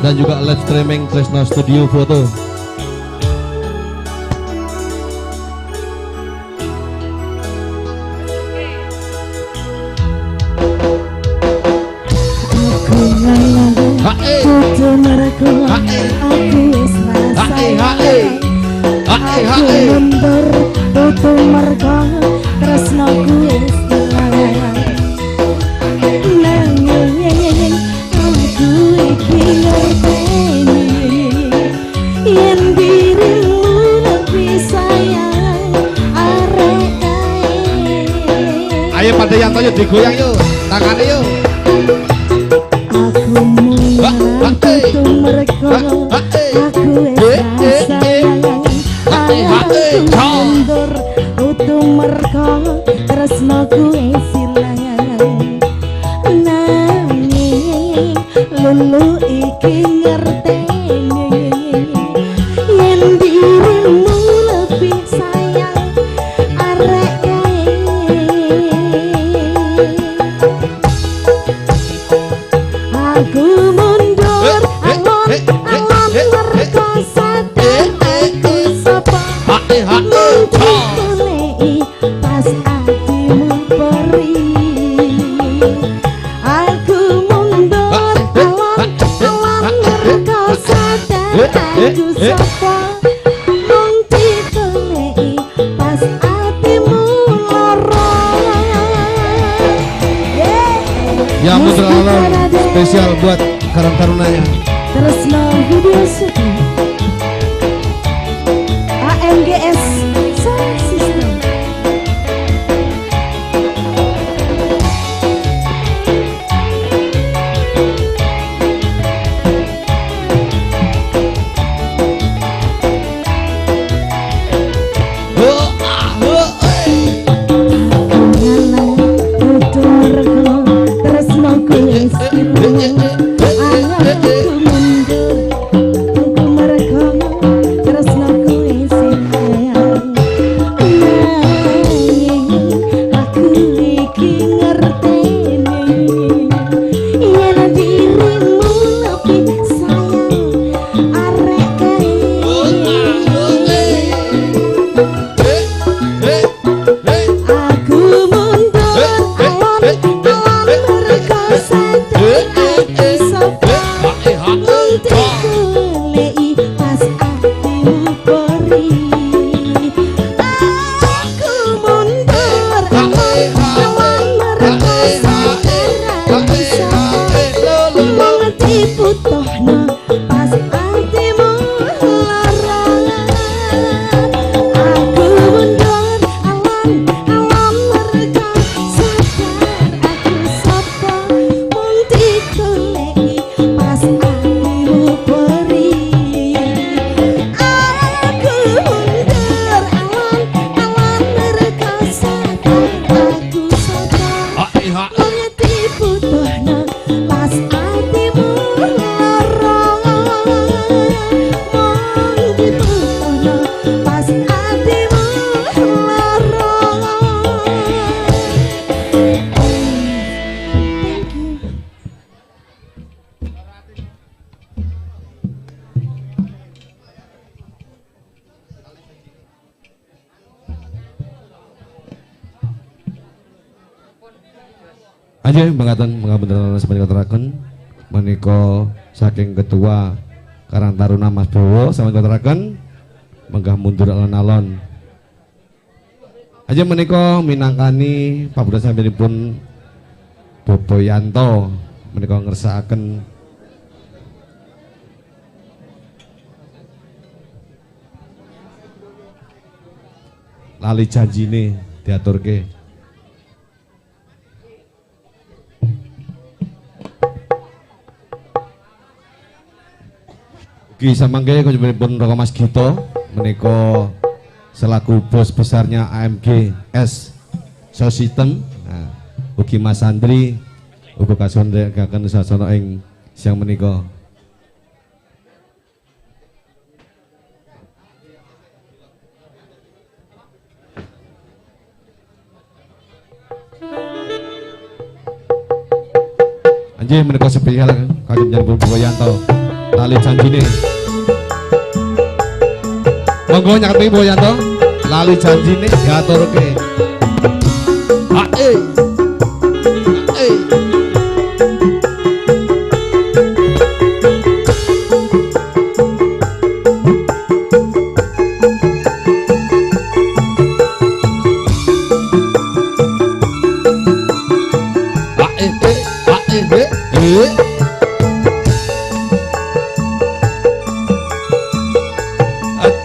Speaker 5: dan juga live streaming Tresno Studio Foto.
Speaker 2: Aku ngalah kudu mergo aku wis rasayang. Aku mundur tutu mergo tresnoku wis ilang. Nanging aku iki ngerteni yen dirimu lebih sayang arek kae.
Speaker 4: Ayo pada yang tahu digoyang yuk, tangannya yuk.
Speaker 2: Aku mulang tutu mergo aku wis rasayang. Aku mundur tutu mergo tresnoku wis ilang. Nanging lulu iki ngerteni yen dirimu lebih sayang arek kae. Aku mundur alon alon mergo sadar aku sapa mung ditoleki pas atimu perih. Aku mundur alon alon mergo sadar aku sapa mung ditoleki pas atimu lara.
Speaker 5: Ya Putra Alon spesial buat Karang Tarunanya.
Speaker 6: Tresno Video Syuting AMGS Sound System.
Speaker 5: Aja mengatakan mengabendaran sebanyak keteraken menika saking ketua Karang Taruna Mas Bowo sama keteraken menggah mundur alon-alon. Aja menika minangkani pabudan sampinipun Bobo Yanto menika ngersakaken lali janjine diaturke. Ugi samangke kunjunganipun Raka Mas Gito menika selaku bos besarnya AMG S Sound System. Nah, ugi Mas Andri uga kasuwun ndherekaken sasana ing siang menika. Anjih menika spesial kagem panjenengan Bapak Yanto lali janjine. Monggo nyaket Bapak Yanto lali janjine diaturke. Ae. Ae. Ae ae ae.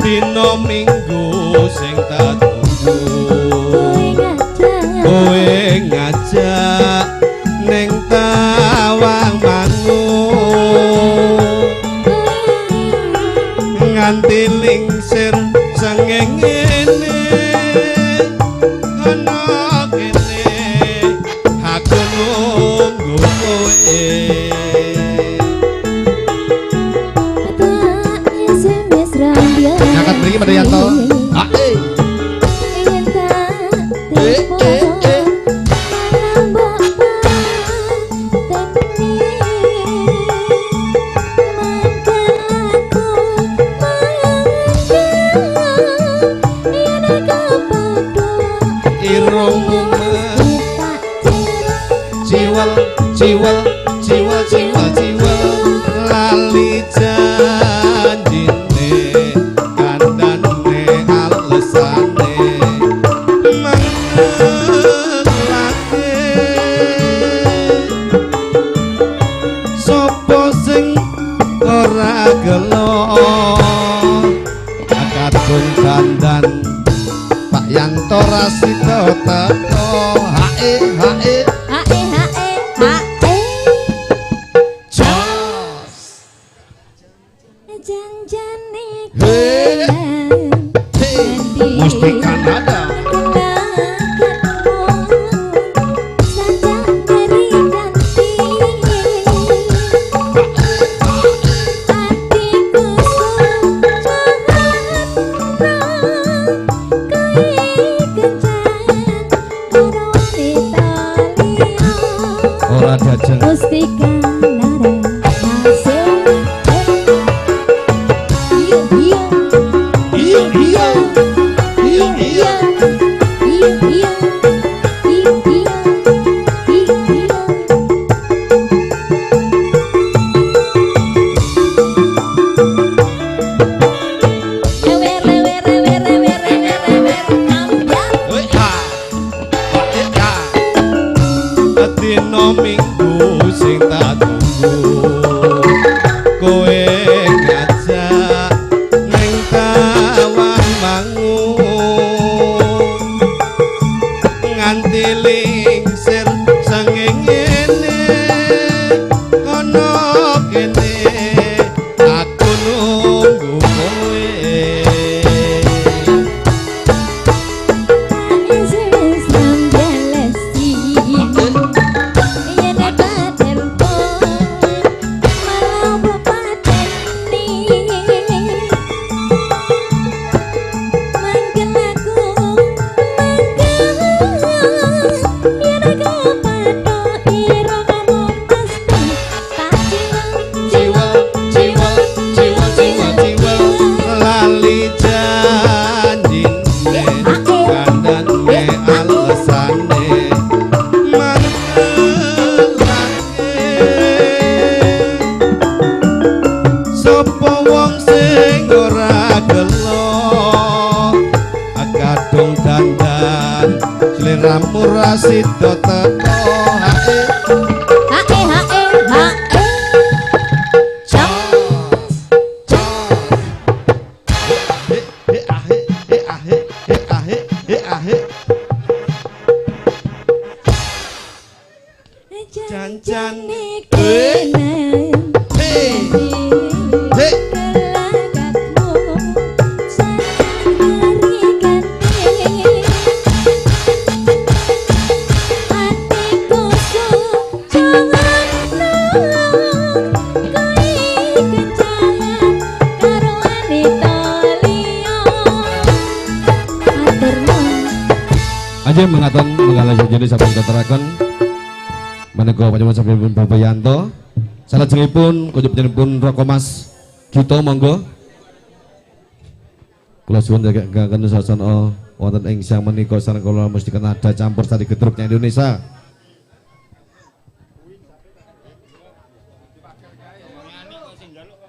Speaker 7: Dino minggu sing tak tunggu kowe ngajak ning Tawang Mangu nganti lingsir sengenge ana kene aku nunggu kowe.
Speaker 5: Nyakat mriki Pak Yanto.
Speaker 7: Ae. Irungmu ciwel ciwel ciwel ciwel ciwel lali janjine kandhane alesane mangelake. gelo kadung dandan Pak Yanto ra sida teko hae hae
Speaker 6: hae hae hae
Speaker 7: jos
Speaker 6: janjane
Speaker 7: Mustika Nada ora diajeng
Speaker 6: Mustika Nada masih iya iya
Speaker 7: iya iya iya iya
Speaker 6: iya iya iya iya iya. Lewer lewer lewer lewer lewer lewer ambyar.
Speaker 7: Dina Minggu sing tak tunggu kowe ngajak ning Tawangmangu nganti lingsir sengengene kono kene aku nunggu kowe. Lali janjine kandhane alesane mantelake sapa wong sing ora gelo kadung dandan sliramu ra sida teko hae
Speaker 6: hae hae hae
Speaker 7: janjane Aja mengaton mengalah jenis sampun keteraken menika panjenengan sampun Bapak Yanto salajengipun kunjuk panjenenganipun Roko Mas Gito monggo kula suwun jagaken sasana wonten ing siang menika sareng kula Mustika Nada campur sari gedruknya Indonesia.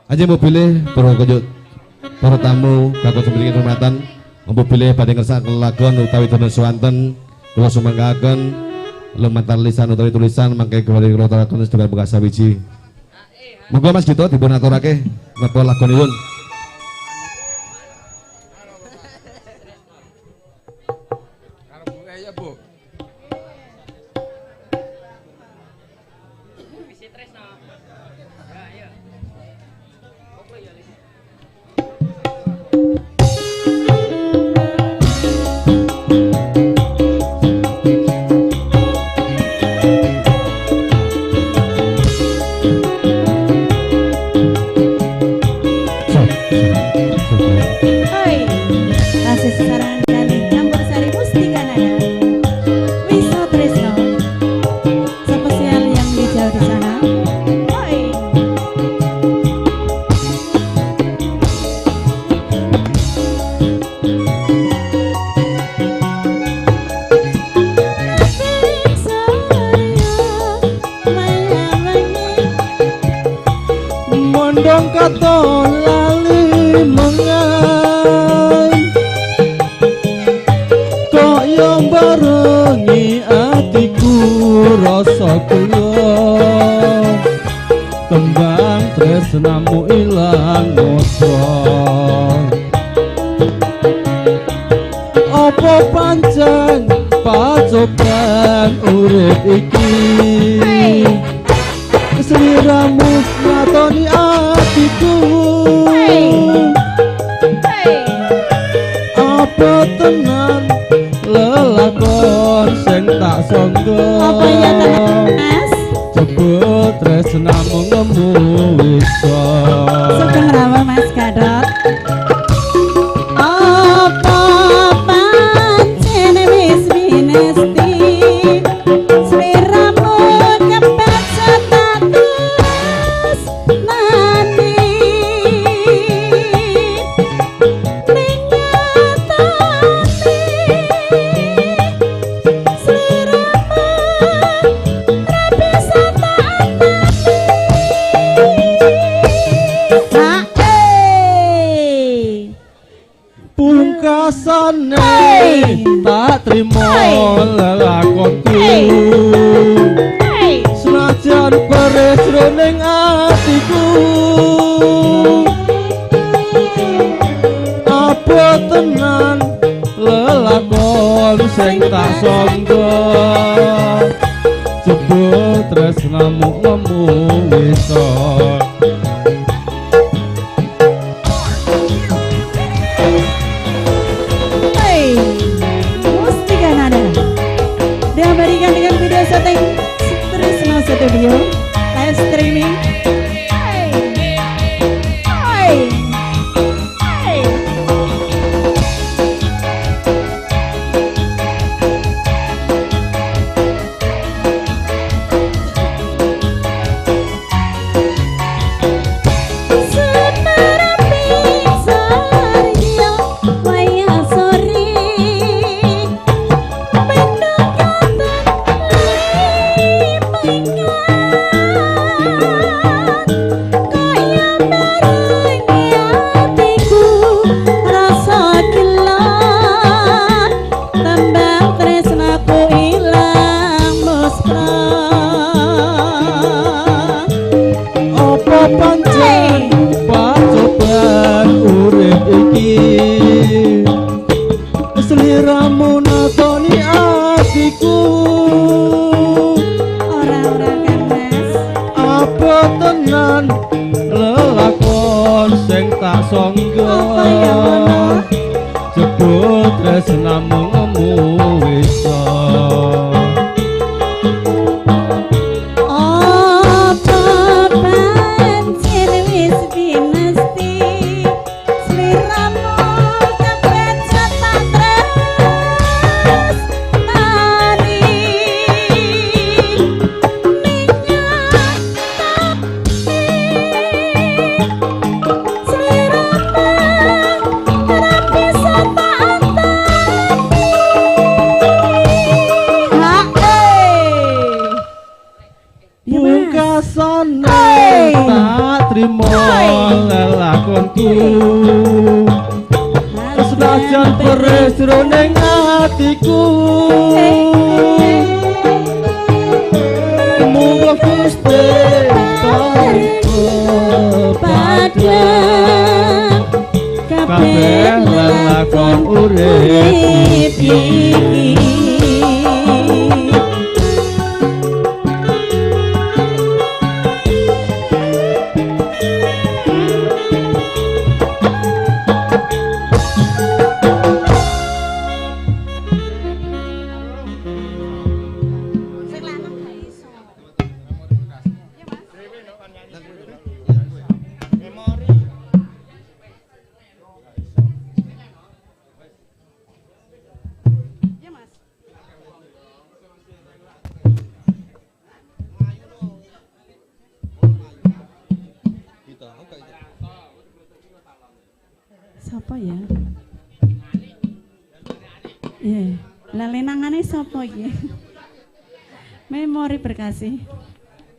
Speaker 7: Aja mobile para kunjuk para tamu kakung sembiling hormatan mobile badhe ngersakaken lagon utawi dana swanten kula sumanggaken lumantar lisan utawi tulisan mangke kembali kula aturaken sedaya bekas sawiji. Monggo Mas Gito dipun aturake napa lagonipun.
Speaker 8: Mondong katon lali mengai kaya barengi atiku rasa kula tembang tresnamu ilang. manungsa. Apa pancen pacoban urip iki? Sliramu ngatoni atiku. Apa tenan lelakon sing tak sangka?
Speaker 2: Apa ya tenan, Mas?
Speaker 8: Jebul tresnamu ngemu wisa.
Speaker 2: Sugeng rawuh Mas Gadot. Apa pancen wis winesti sliramu kebaca tatus nani ning nyatane sliramu ra bisa tak anani.
Speaker 8: Pungkasane tak trimo lelakonku, senajan perih jroning atiku. Apa tenan lelakon sing tak sangka? Jebul tresnamu ngemu wisa.
Speaker 2: Mustika Nada diabadikan dengan video syuting Trisno Studio live streaming. Hey. Hey. Hey. Semerambi sarya wayah sore mendung katon lipengan kaya barengi atiku rasa kelon tembang tresnaku ilang muspra.
Speaker 8: Apa pancen pacoban urip iki? Sliramu natoni atiku.
Speaker 2: Ora-ora kan Mas.
Speaker 8: Apa tenan lelakon sing tak sangka?
Speaker 2: Apa ya ngono?
Speaker 8: Jebul tresnamu ngemu wisa.
Speaker 6: Apa pancen wis pinesti sliramu kebaca tak tresnani ning nyatane sliramu ora bisa tak antani.
Speaker 8: Pungkasane tak trimo lelakonku, senajan perih jroning atiku. Muga Gusti paring
Speaker 6: padang
Speaker 8: kabeh lelakon urip
Speaker 6: iki.
Speaker 2: Sapa ya? Iya, lah lenangane sapa iki? Memori berkasih.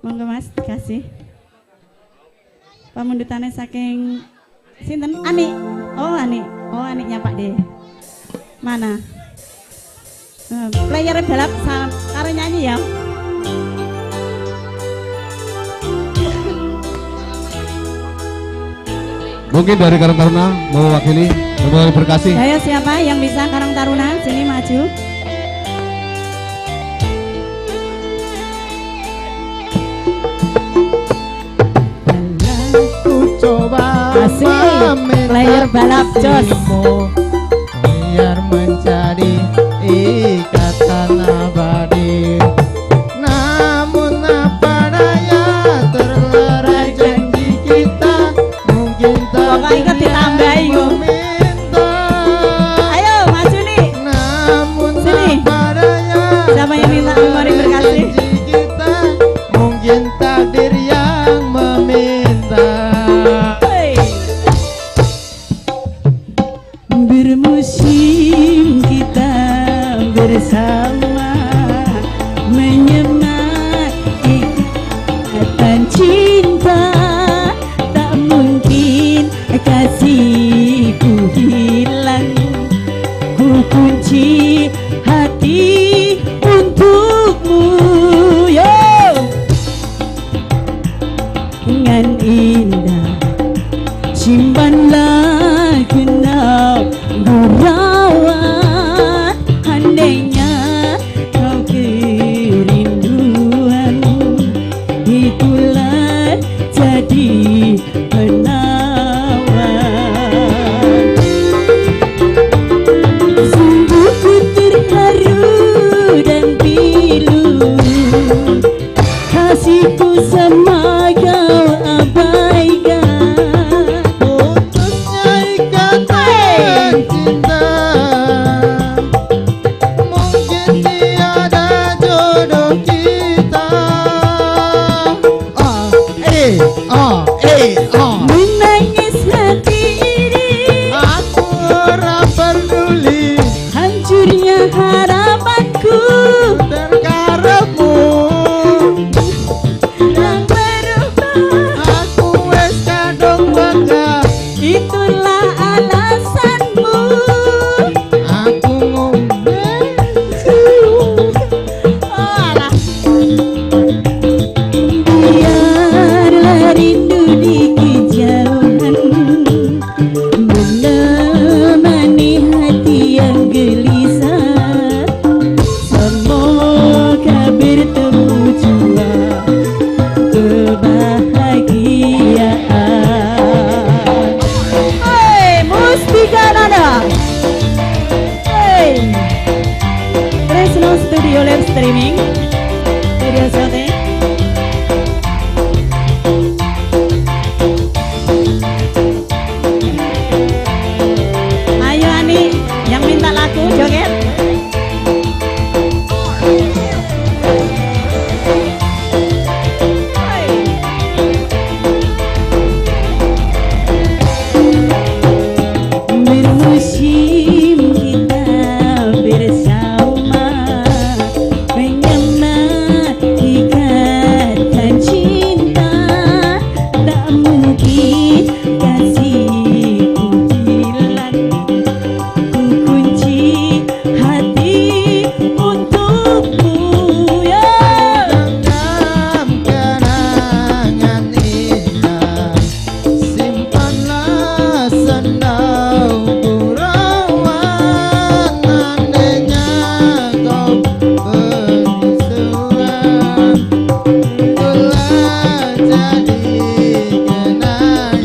Speaker 2: Monggo Mas dikasih. Pamundutane saking sinten? Ani. Oh, Ani. Oh, Aniknya Pak D. Mana? Player balap karo nyanyi ya.
Speaker 7: Mungkin dari Karang Taruna mewakili memori berkasih.
Speaker 2: Ayo siapa yang bisa Karang Taruna sini maju.
Speaker 9: Ku coba
Speaker 2: player balap jos
Speaker 9: biar menjadi ikatan abadi. Namun apa daya terlerai janji kita, mungkin
Speaker 2: pokoknya ditambahi kok. Ayo maju nih.
Speaker 9: Namun
Speaker 2: sini.
Speaker 9: Apa daya
Speaker 2: siapa yang minta memori berkasih?
Speaker 9: Kita, mungkin takdir yang meminta.
Speaker 6: Bermusim kita bersama menyemat ikatan cinta, tak mungkin kasihku hilang, ku kunci hati untukmu. Yo, dengan indah simpanlah kenang gurauan, andainya kau kerinduan, itulah jadi penawar. Sungguh ku terharu dan pilu, kasihku sama kau abaikan.
Speaker 9: Putusnya ikatan cinta, mungkin tiada jodoh kita. A E A E A.
Speaker 6: Menangis hati ini,
Speaker 9: aku ora peduli
Speaker 6: hancurnya harapanku
Speaker 9: terkarepmu.
Speaker 6: Tak berubah,
Speaker 9: aku wis kadung bangga,
Speaker 6: itulah alasanmu.
Speaker 9: Aku ngombe.
Speaker 6: Oh, alah. Biarlah rindu di kejauhan menemani hati yang gelisah. Semoga bertemu jua kebahagiaan.
Speaker 2: Hey, Mustika Nada. Hey, Tresno Studio live streaming, video syuting. Ayo Ani, yang minta lagu joget.
Speaker 6: Bermusim kita bersama menyemat ikatan cinta, tak mungkin kasihku hilang, ku kunci hati untukmu. Ya.
Speaker 9: Genggam kenangan indah, simpanlah sendau gurauan, andainya kau bersuan, itulah jadi kenangan.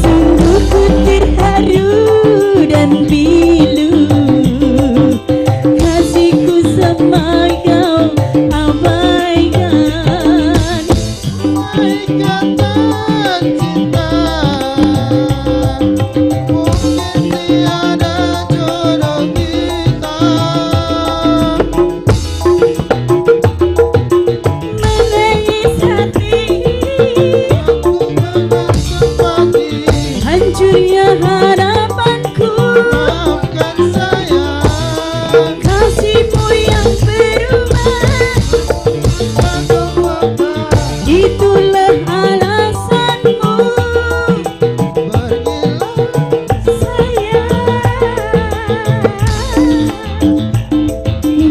Speaker 6: Sungguh ku terharu dan pilu, kasihku sama kau abaikan.
Speaker 9: Ikatan cinta, mungkin tiada jodoh kita.
Speaker 6: Menangis hati ini,
Speaker 9: Aku menang sempati,
Speaker 6: hancurnya harapanku,
Speaker 9: maafkan saya.
Speaker 6: Kasihmu yang berubah,
Speaker 9: Aku lupa,
Speaker 6: itulah alasanmu.
Speaker 9: pergilah.
Speaker 6: Sayang,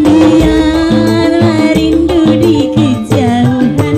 Speaker 6: biarlah rindu di kejauhan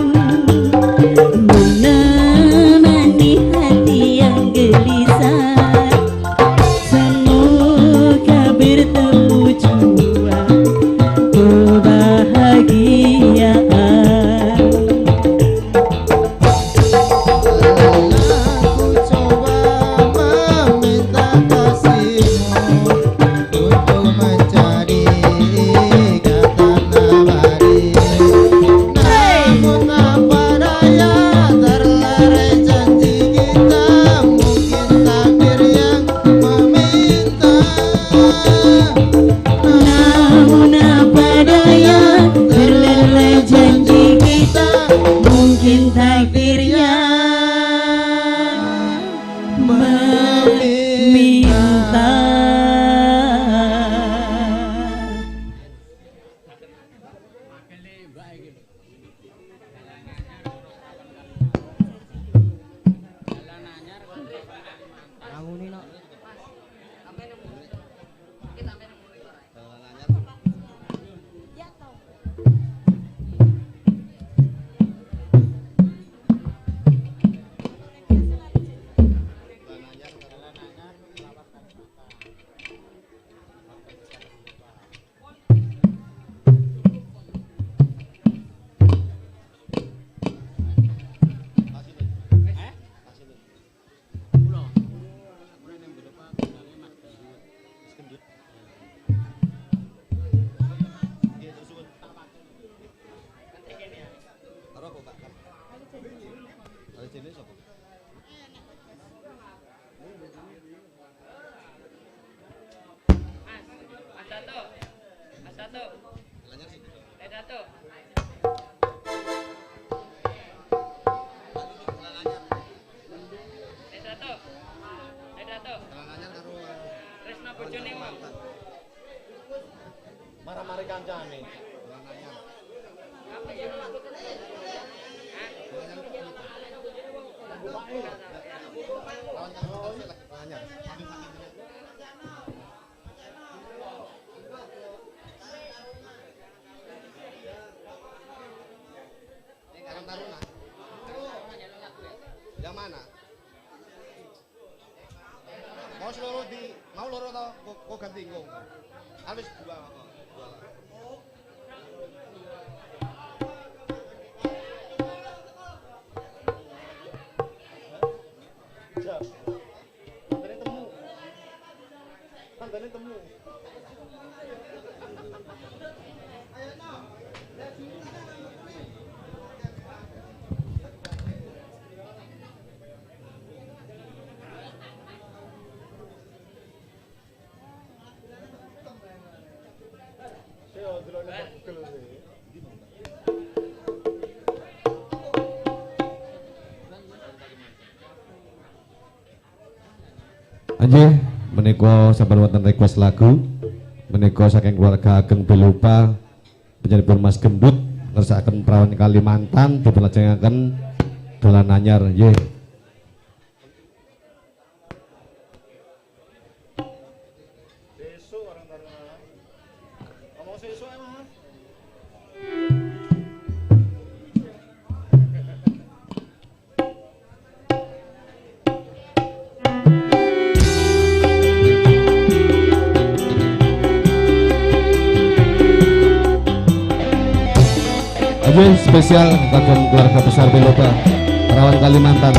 Speaker 5: Marah-marah kancane. Yang mana? Mau seluruh di, mau loro tau? Kok ganti kok? Habis dua. Tantane temu. Tantane temu. Anjih, menika sampun wonten request lagu menika saking keluarga Ageng Belopa panjenenganipun Mas Gendut ngersakaken Prawan Kalimantan dipun lajengaken dolan anyar nggih.
Speaker 9: Besok orang Taruna. Ngomong sesuk ae, Mas.
Speaker 5: Ini spesial kagem keluarga besar Belopa, Perawan Kalimantan.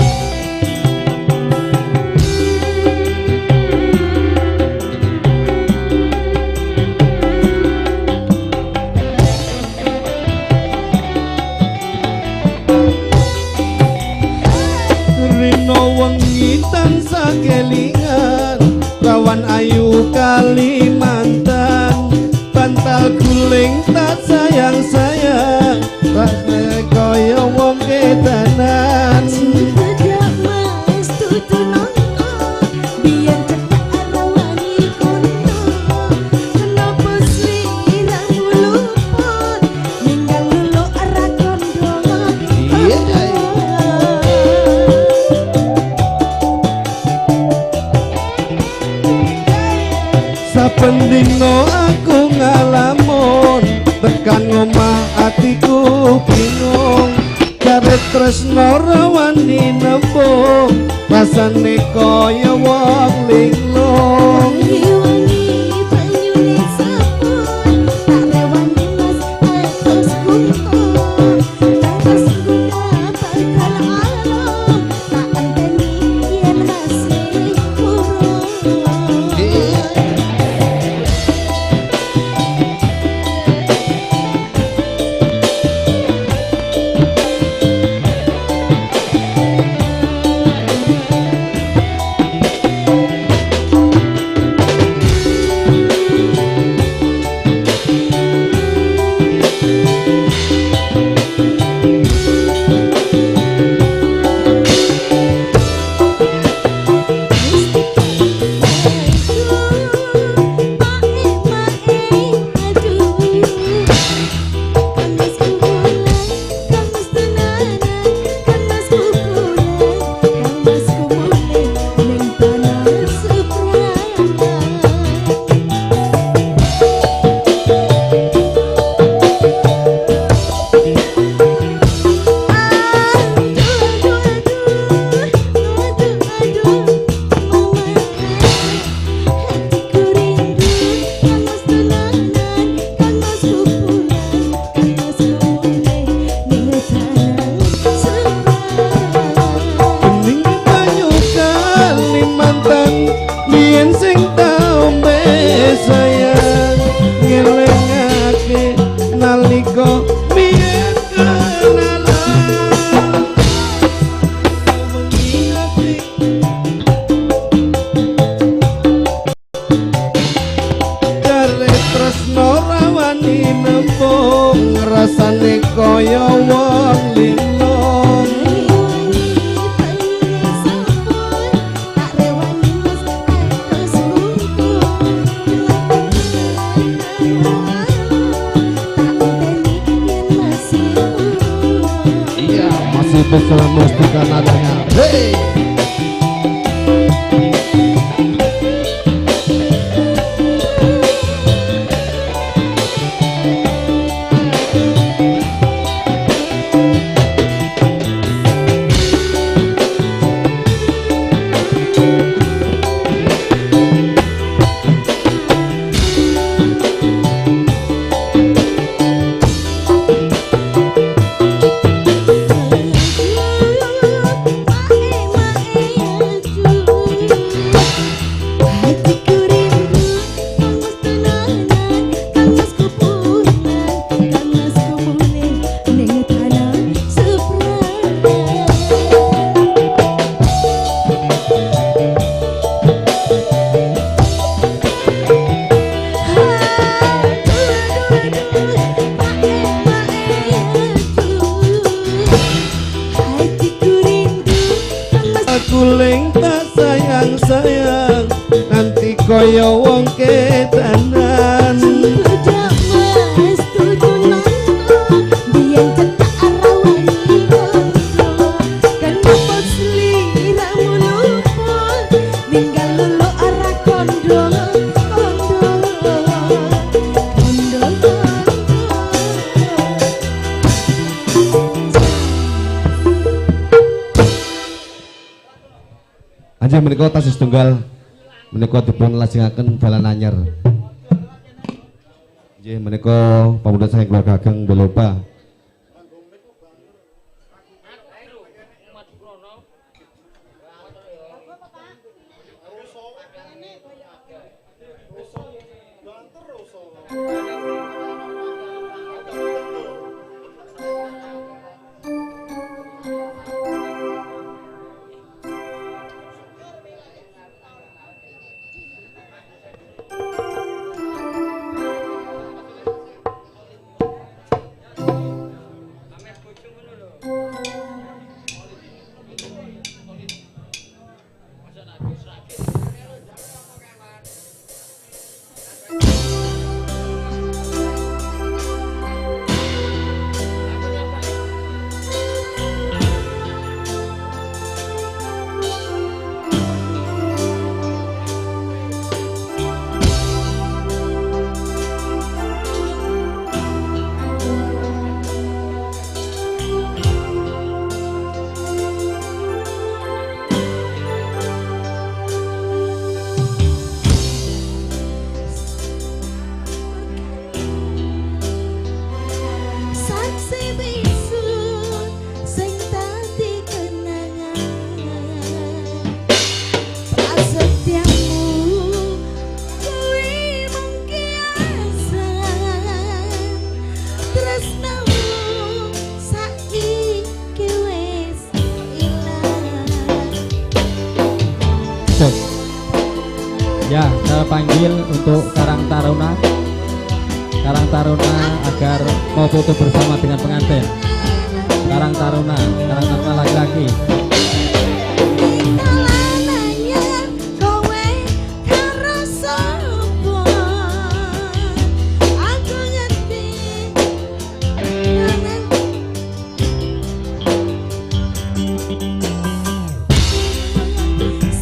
Speaker 8: Rino wengi tansah kelingan, Perawan ayu Kalimantan, bantal guling tak sayang-sayang, rasane kaya wong kedanan.
Speaker 6: Cedak mas tutu nonton, biar cedak rawani kono. Kenapa sliramu luput, ninggal lulu ora kondo.
Speaker 8: Saben Tinepung rasane kaya wong linglung. Iya, masih bersama Mustika Nadanya. Hey. Guling tak sayang-sayang nanti kaya wong ketanan. Anjing menika tasih setunggal menika dipun lajengaken dalan anyar. Nggih menika pamundhut saking keluarga ageng Belopa.
Speaker 1: Ya, saya panggil untuk Karang Taruna. Karang Taruna agar mau foto bersama dengan pengantin. Karang Taruna, Karang Taruna laki-laki.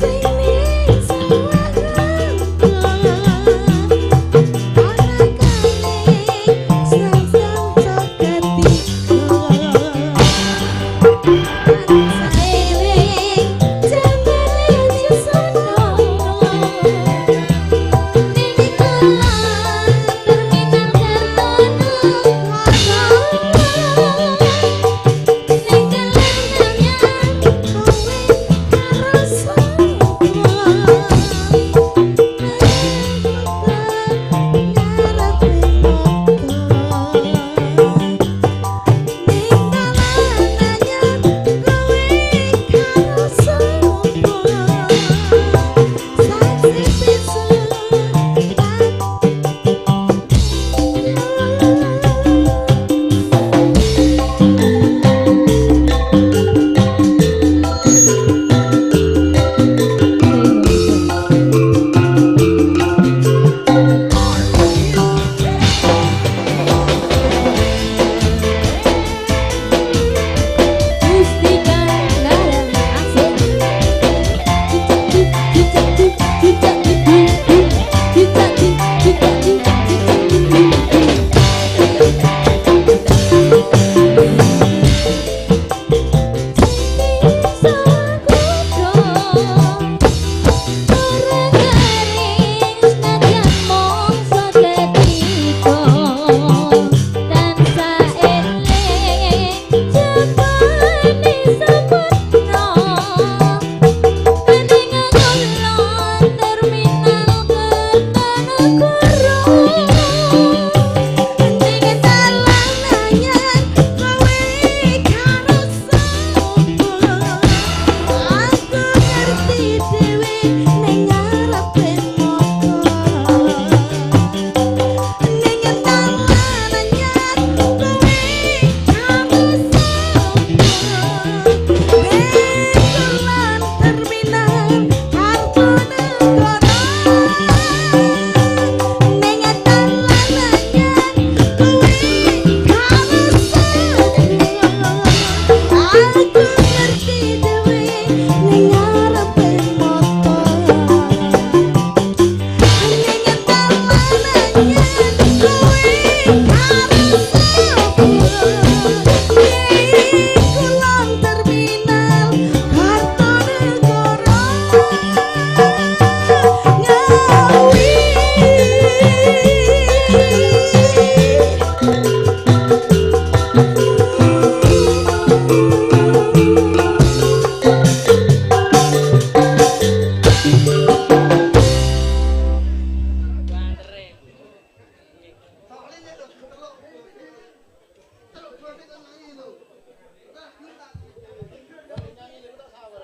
Speaker 6: Say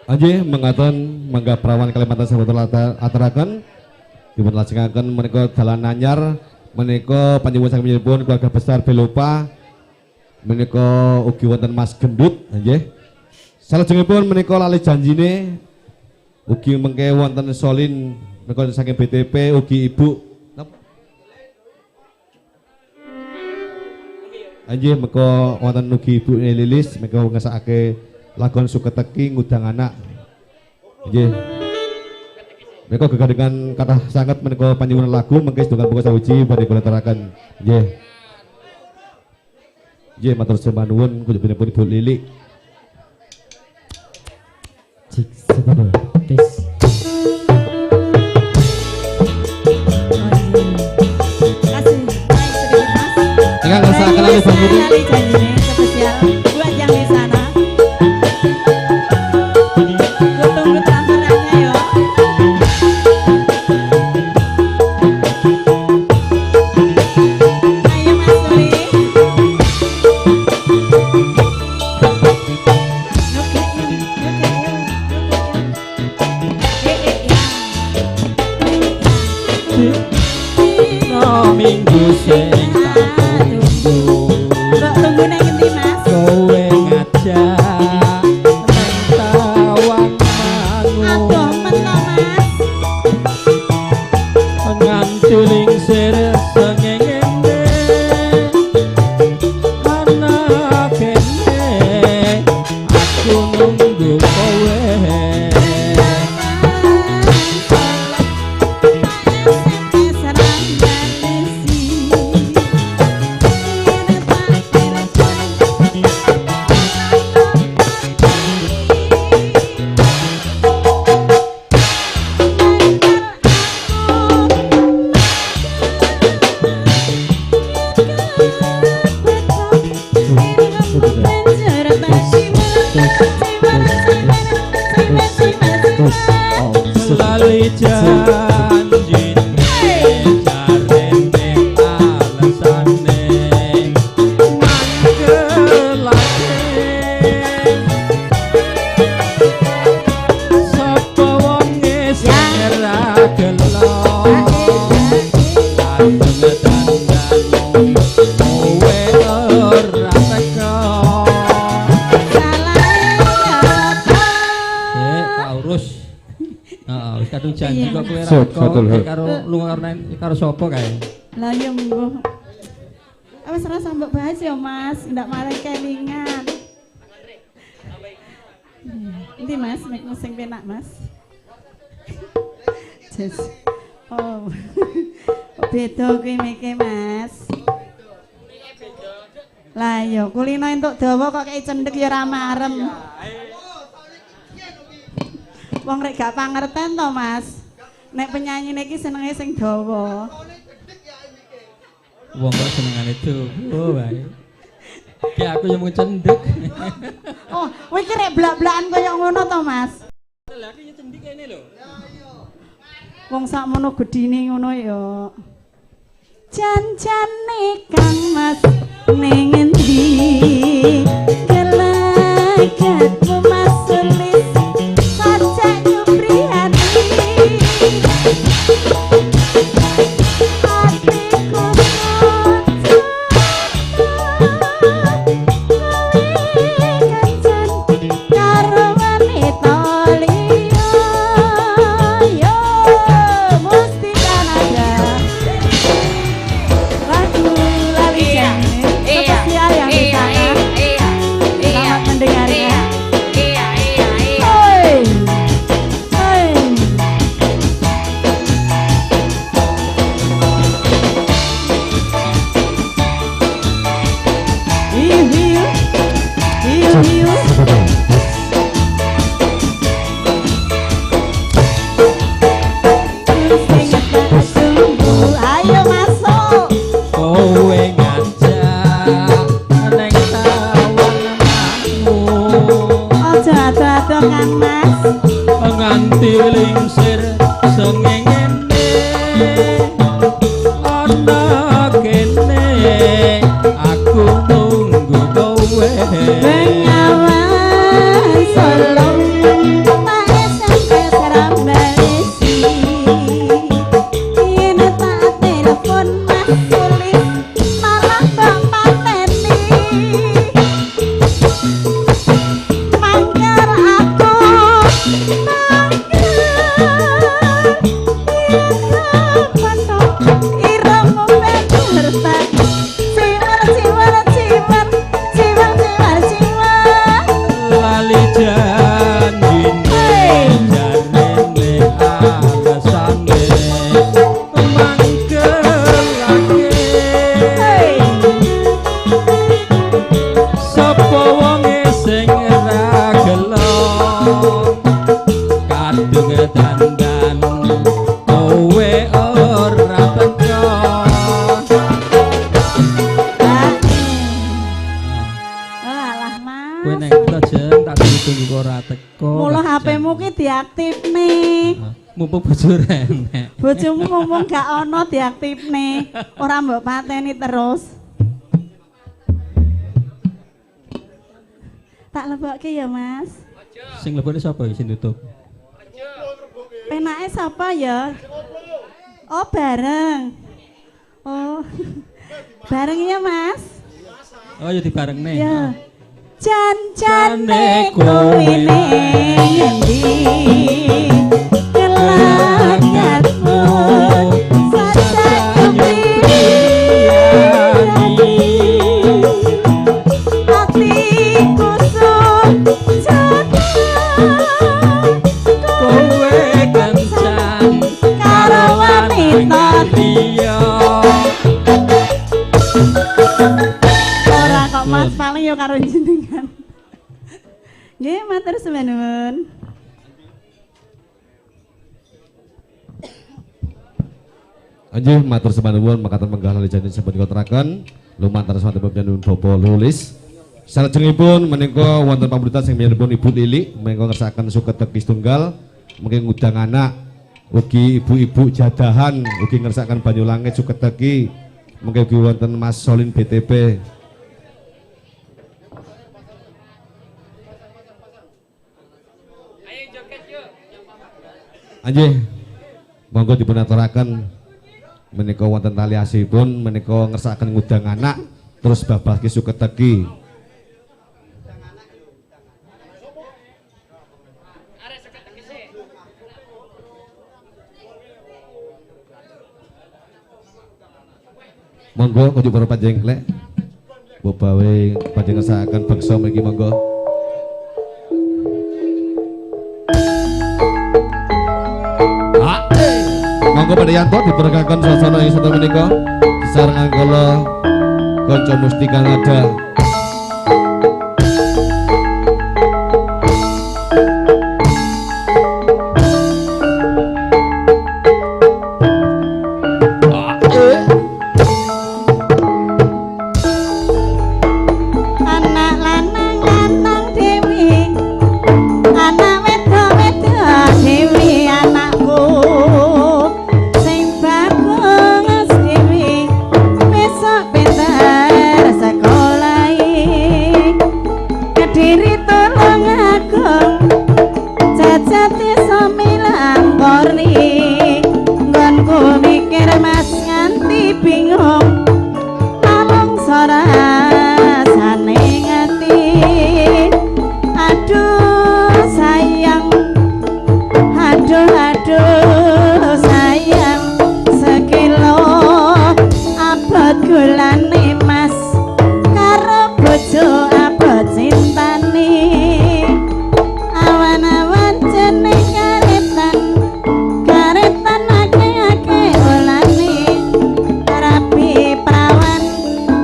Speaker 7: Anjih mengaton mangga perawan Kalimantan sampun aturaken dipun lajengaken menika dalan anyar menika panjenengan saking keluarga besar Belopa menika ugi wonten Mas Gendut nggih. Salajengipun menika lali janjine ugi mengke wonten Solin menika saking BTP ugi Ibu anjih mengko wonten ugi Ibu Lilis mengko ngesakake lagon Suketeki ngundang anak. Nggih. Mengko gegandengan kathah sanget menika panyuwun lagu mengke sedunggan buka sawiji badhe kula aturaken. Nggih. Nggih matur sembah nuwun kunjunganipun Ibu Lili.
Speaker 1: Cik satu tes.
Speaker 7: Ingkang ngersakaken lali janjine
Speaker 2: spesial buat yang di sana. Gue tunggu transferannya yo. Ayo Mas Suli.
Speaker 1: Dino minggu sing tak tunggu.
Speaker 2: Mbok tunggu nang endi Mas?
Speaker 1: Kowe ngajak nang Tawang Mangu.
Speaker 2: Adoh men to Mas.
Speaker 1: Nganti lingsir sengengene ana kene aku nunggu kowe. Lali janjine jarene alasane mangkelake sapa wonge sing ora gelo kadung dandan kowe ora teko. Tak urus. Heeh, wis kadung janji kok kowe ora teko karo lunga karo sapa kae.
Speaker 2: Lah ya mbuh. Wis ora mbok bahas ya Mas, ndak malah kelingan. Endi Mas, mek sing penak Mas. Jes. Oh. Beda kuwi meke Mas. Lah ya kulino entuk dawa kok kei cendhek ya ora marem. Wong rek gak pangerten to Mas. Nek penyanyine iki senenge sing dawa.
Speaker 1: Wong kok senengane dawa wae. Ki aku yo mung cendhek.
Speaker 2: Oh, kowe iki rek blak-blakan kaya ngono to Mas.
Speaker 1: Lah aku yo cendhek kene lho.
Speaker 2: Wong sakmono gedine ngono ya. Jan-jane Kang Mas ning endi? Gelagatmu Mas Sulis sajak nyuprihati. Atiku kowe kancan karo wanita liya. Yo Mustika Naga. Lagu Lali Janjine spesial yang di sana. Selamat mendengarkan. Oi. Oi. Hiu hiu. Hiu hiu. Sing tak tunggu, ayo masuk.
Speaker 1: Kowe ngajak neng Tawang Mangu.
Speaker 2: Aja ado-ado kan Mas.
Speaker 1: Nganti lingsir sengengene ana kene aku nunggu kowe.
Speaker 2: Bengawan Solo.
Speaker 1: Kowe neng to Jeng, tak tunggu kok ora teko.
Speaker 2: Mula HP-mu ki diaktifne.
Speaker 1: Mumpung bojo renek.
Speaker 2: Bojomu mumpung gak ono diaktifne. Ora mbok pateni terus. Tak lebokke ya, Mas.
Speaker 1: Sing lebokne sapa iki sing tutup?
Speaker 2: Penake sapa ya? Oh, bareng. Oh. Bareng ya, Mas?
Speaker 1: Oh, ya dibarengne.
Speaker 2: Ya. Jan-jane kowe ning endi? Kelakatmu saja kepriyani. Atiku sujud
Speaker 1: kowe kencan
Speaker 2: karo wanita
Speaker 1: liya.
Speaker 2: Ora kok Mas, paling ya karo jenengan. Nggih, matur suwun.
Speaker 7: Anjih matur sembah nuwun makaten menggah lali janji sampun dikoteraken lumantar sampun panjenengan Bapak Lulis. Salajengipun menika wonten pamundhutan sing panjenenganipun Ibu Lili menika ngersakaken suket teki setunggal mungkin ngundang anak ugi ibu-ibu jadahan ugi ngersakaken banyu langit suket teki mungkin ugi wonten Mas Solin BTP. Anjih monggo dipun aturaken menika wonten tali asihipun menika ngersakaken ngundang anak terus babah ki suket teki. Monggo kunjuk para panjengklek bobawe badhe ngersakaken beksa mriki monggo. Monggo Pak Yanto diperkenalkan suasana ing sonten menika sarengan kala kanca mustika nada.
Speaker 2: Anak lanang lanang dewi, anak wedok wedok dewi, anakku sing bagus dewi besok pinter sekolahi. Kediri tolong agung cacat iso milang kori, nggonku mikir Mas nganti bingung nalungso rasane ngati. Aduh sayang, aduh aduh sayang, sekilo abot gulane Mas karo bojo abot cintane. Awan-awan jeneng karetan, karetan akeh-akeh olane, rapi prawan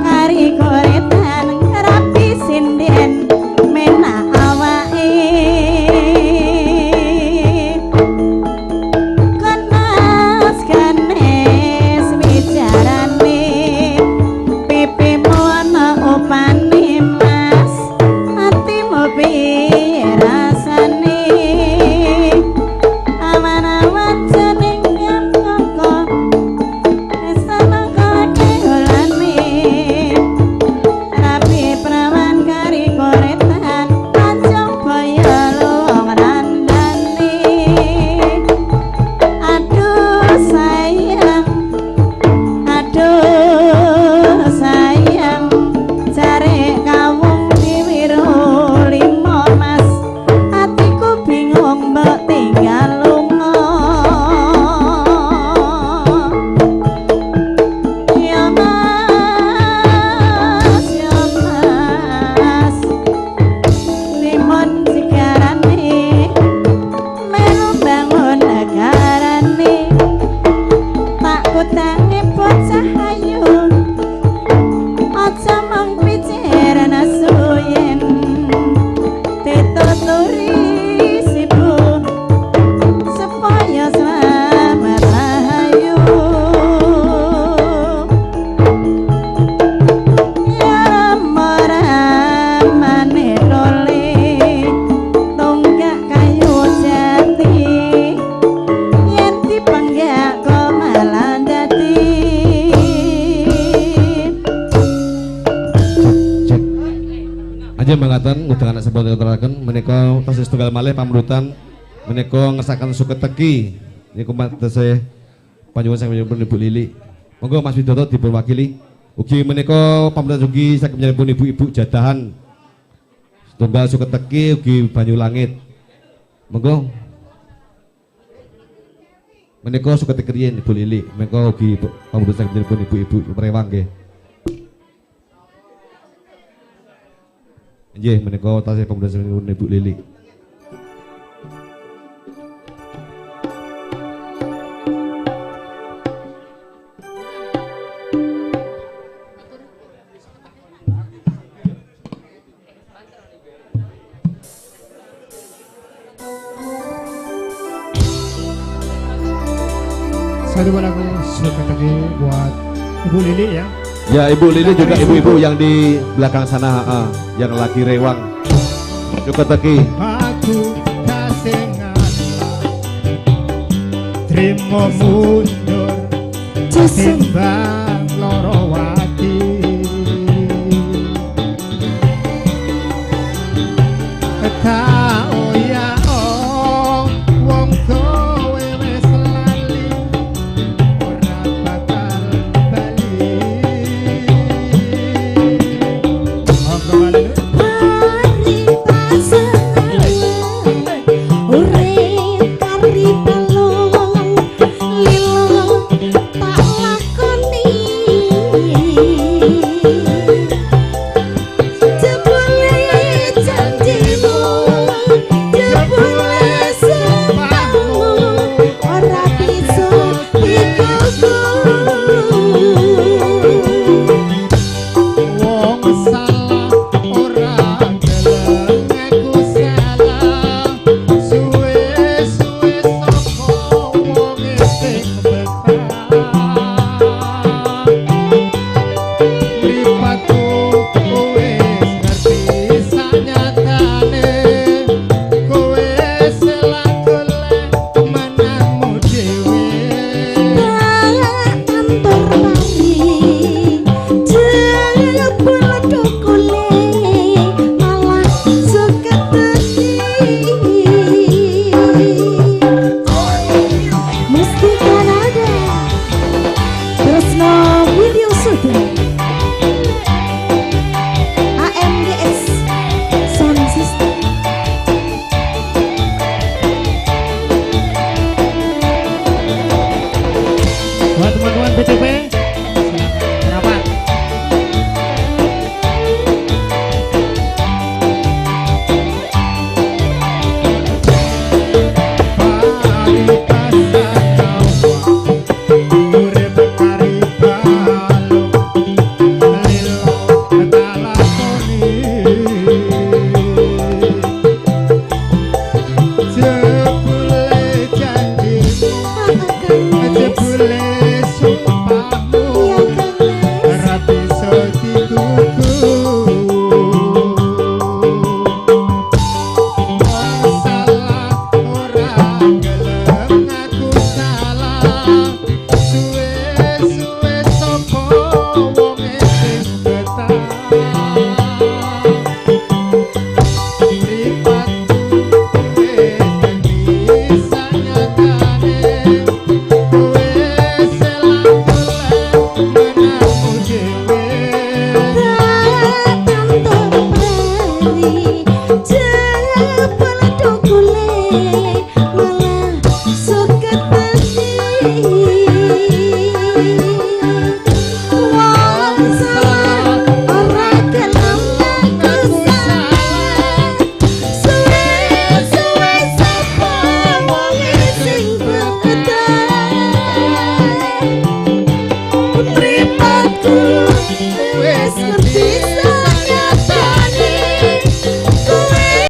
Speaker 2: kari koretan, rapi sinden menak awake. Kenas ganes wicarane, pipimu ana opane Mas, atimu piye rasane? Awan-awan jeneng kangkoko sanaka akeh olane, rapi prawan kari koretan, Tanjung Baya luwung randane. Aduh sayang, aduh sayang, jare
Speaker 7: Anjing mangaten ngundang anak sampun aturaken menika tasih setunggal malih pamrutan menika ngesaken suketeki niku tesih panjenengan saking panjenengan Ibu Lili. Monggo Mas Widodo dipun wakili. Ugi menika pamrutan ugi saking panjenengan ibu-ibu jadahan setunggal suketeki ugi banyu langit. Monggo. Menika suketeki riyin Ibu Lili, menika ugi pamrutan saking panjenengan ibu-ibu merewang nggih. Nggih menika tasih pamrutan saking Ibu Lili.
Speaker 10: Satu lagu suketeki buat Ibu Lili ya.
Speaker 7: Ya, Ibu Lili juga ibu-ibu yang di belakang sana, yang lagi rewang. Suketeki.
Speaker 10: Aku kasengan trimo mundur timbang loro.